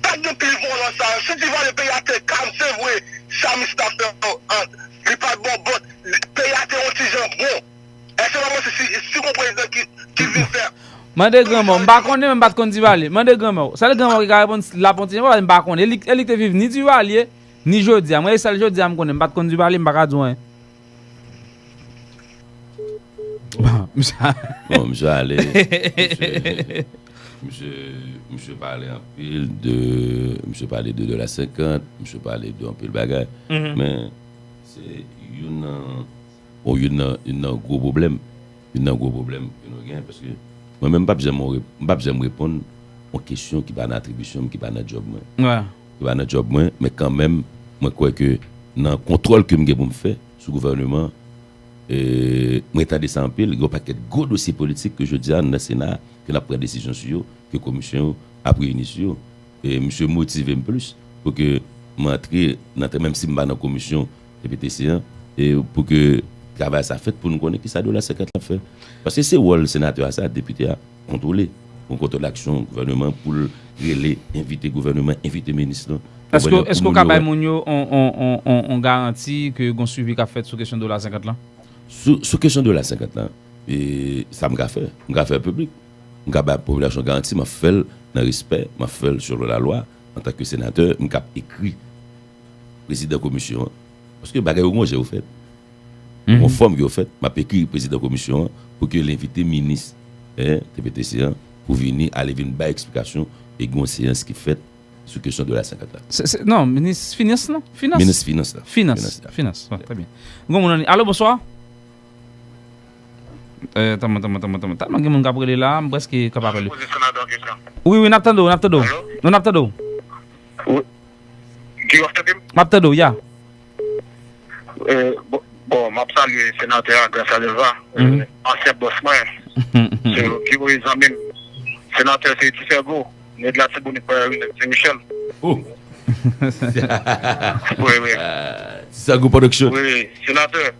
pa t gen pil vòlò sa yo, sou Divalye peyi a te kalm, se vre, sa misye t ap fè an, an, li pa t bon, but peyi a te yon ti jan bon. Èske w pa panse si, si gon prezidan ki, ki vin fè... Mande granmè w, m pa konnen, men m pa t konn Divalye. Mande granmè w. Sèl granmè w ki ka reponn l ap yon ti jan, paske m pa konnen. E li, e li k te viv ni Divalye, ni jodi a. Mwen, e sèl jodi a m konnen, m pa t konn Divalye, m pa ka di w anyen. Bon, misye... Bon, misye ale. Misye, misye, misye pale anpil de, misye pale de dola senkant, misye pale de anpil bagay. Men, se youn nan, bon, youn nan, youn nan gwo pwoblèm Youn nan gwo pwoblèm ke nou gen, paske mwen menm, m p ap janm, m p ap janm reponn yon kesyon ki pa nan atribisyon m, ki pa nan djòb mwen. Ki pa nan djòb mwen, men kanmenm, mwen kwè ke nan kontwòl ke m gen pou m fè sou gouvèneman, e, mwen tande sa anpil, gen yon pakèt gwo dosye politik ke jodi a nan Sena, ke n ap pran desizyon sou yo, ke komisyon yo ap reyini sou yo. E misye motive m plis pou ke m antre nan, menm si m pa nan komisyon T P T C an, e pou ke travay sa fèt, pou nou konnen kisa dola senkant lan fè. Paske se wòl senatè a sa, depite a, kontwole. Pou kontwole aksyon gouvèneman, pou l rele, envite gouvèneman, envite minis lan. Èske, èske w ka bay moun yo on, on, on, on, on garanti ke gon swivi k ap fèt sou kesyon dola senkant lan? Sou, sou kesyon dola senkant lan, e, sa m ka fè, m ka fè piblik. M ka bay popilasyon garanti, m ap fè l nan respè, m ap fè l selon lalwa. Antanke senatè, m k ap ekri prezidan komisyon an. Paske bagay yo gon jan yo fèt. Gon fòm yo fèt, m ap ekri prezidan komisyon an pou ke l envite minis, en, T P T C an pou vini, ale vin bay eksplikasyon e gon seyans ki fèt sou kesyon dola senkant la. Se, se, non, minis finans, non? Finans. Minis finans la. Finans. Finans la. Finans. Wi, trè byen. Gon moun an li. Alo, bonswa. Eh, tanman, tanman, tanman, tanman. Tèlman gen moun k ap rele la, m prèske k ap apèl yo. Poze senatè an kesyon. Wi, wi, n ap tande w, n ap tande w. Alo? Nou, n ap tande w. Wi. Guy, w ap tande m? M ap tande w, ya. Eh, bon, bon, m ap salye senatè a, Gracia Delva, eh, ansyen bòs mwen. Se Guy Moïse, zanmi m. Senatè, se Ti Sègo, nèg Latibonit, Prairie Rouge, Sen Michèl. Oh! Wi, wi. Ah, Ti Sègo Production. Wi, senatè.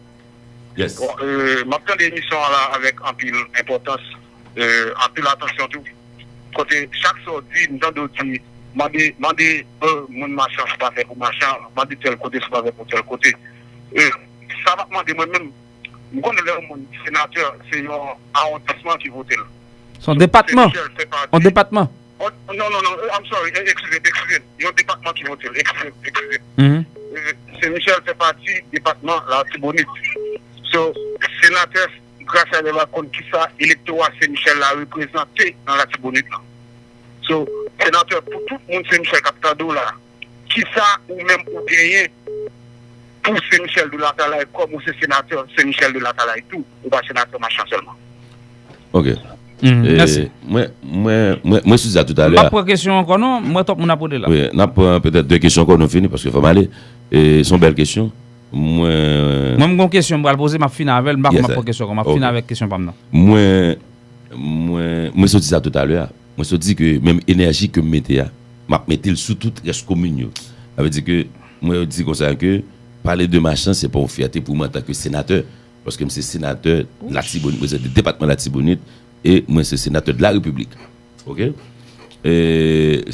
Yes. Bon, eh, m ap tande emisyon an la avèk anpil enpòtans, eh, anpil atansyon tou. Kote chak sa w di, m tande w di, mande, mande, eh, moun Machan sa pa fè pou Machan, mande tèl kote sa pa fè pou tèl kote. Eh, sa m ap mande mwen menm, m konnen lè yon moun senatè, se yon awondisman ki vote l. Se yon depatman. Yon depatman. Oh, non, non, non, eh, I'm sorry, eh, excuse, excuse. Yon depatman ki vote l, excuse, excuse. Eh, Sen Michèl fè pati depatman Latibonit. So, senatè Gracia Delva konn kisa elektora Sen Michèl la reprezante nan Latibonit lan. So, senatè, pou tout moun Sen Michèl k ap tande w la, kisa ou menm ou genyen pou Sen Michèl de Latalay, kòm ou se senatè Sen Michèl de Latalay tou, ou pa senatè Machan sèlman? Ok. Eh, mèsi. Mwen, mwen, mwen, mwen sou sa toutalè. M p ap pran kesyon ankò non, m wè twòp moun ap rele la. Wi, n ap pran petèt de kesyon ankò, nou fini, paske fò m ale. Eh, se yon bèl kesyon. Mwen... Mwen, m gon kesyon m pral poze, m ap fini avè l, m pa konn m ap pran kesyon ankò, m ap fini avèk kesyon pa m nan. Mwen, mwen, mwen sot di sa toutalè a. Mwen sot di ke menm enèji ke m mete a, m ap mete l sou tout rès komin yo. Sa vle di ke mwen di konsa ke pale de Machan, se pa yon fyète pou mwen antanke senatè, paske m se senatè Latibonit, mwen se de depatman Latibonit, e mwen se senatè de la Repiblik. Ok? E,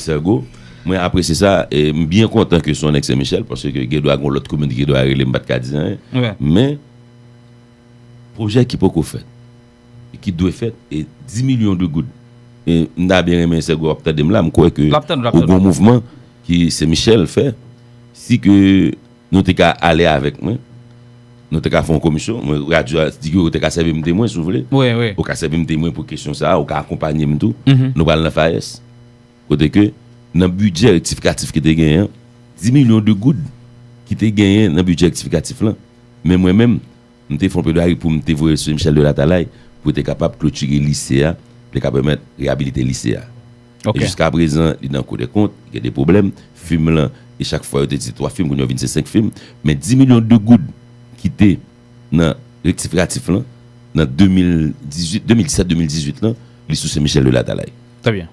Sègo, mwen apresye sa, e m byen kontan ke se yon nèg Sen Michèl, paske gen dwa gon lòt komin ki gen dwa rele m, m pa t ka di anyen. Men, pwojè ki poko fèt, e ki dwe fèt, e dis milyon de goud. E m ta byen renmen, Sègo, w ap tande m la, m kwè ke ou gon mouvman ki Sen Michèl fè, si ke nou te ka ale avèk mwen, nou te ka fè yon komisyon, mwen, radyo a di ke ou te ka sèvi m temwen, si w vle. Ou ka sèvi m temwen pou kesyon sa a, ou ka akonpanye m tou. Nou pral nan FAES. Kote ke, nan bidjè rektifikatif ki te genyen an, dis milyon de goud ki te genyen nan bidjè rektifikatif lan. Men mwen menm, m te fè yon pledwari pou m te voye Sen Michèl de Latalay, pou te kapab klotire lise a, pou te ka pèmèt reyabilite lise a. E jiska prezan, li nan Kou dè Kont, gen de pwoblèm. Fim lan, e chak fwa yo te di twa fim, kounye a vin se senk fim. Men dis milyon de goud ki te nan rektifikatif lan, nan de mil dizuit, de mil disèt, de mil dizuit lan, li sou Sen Michèl de Latalay. Trè byen.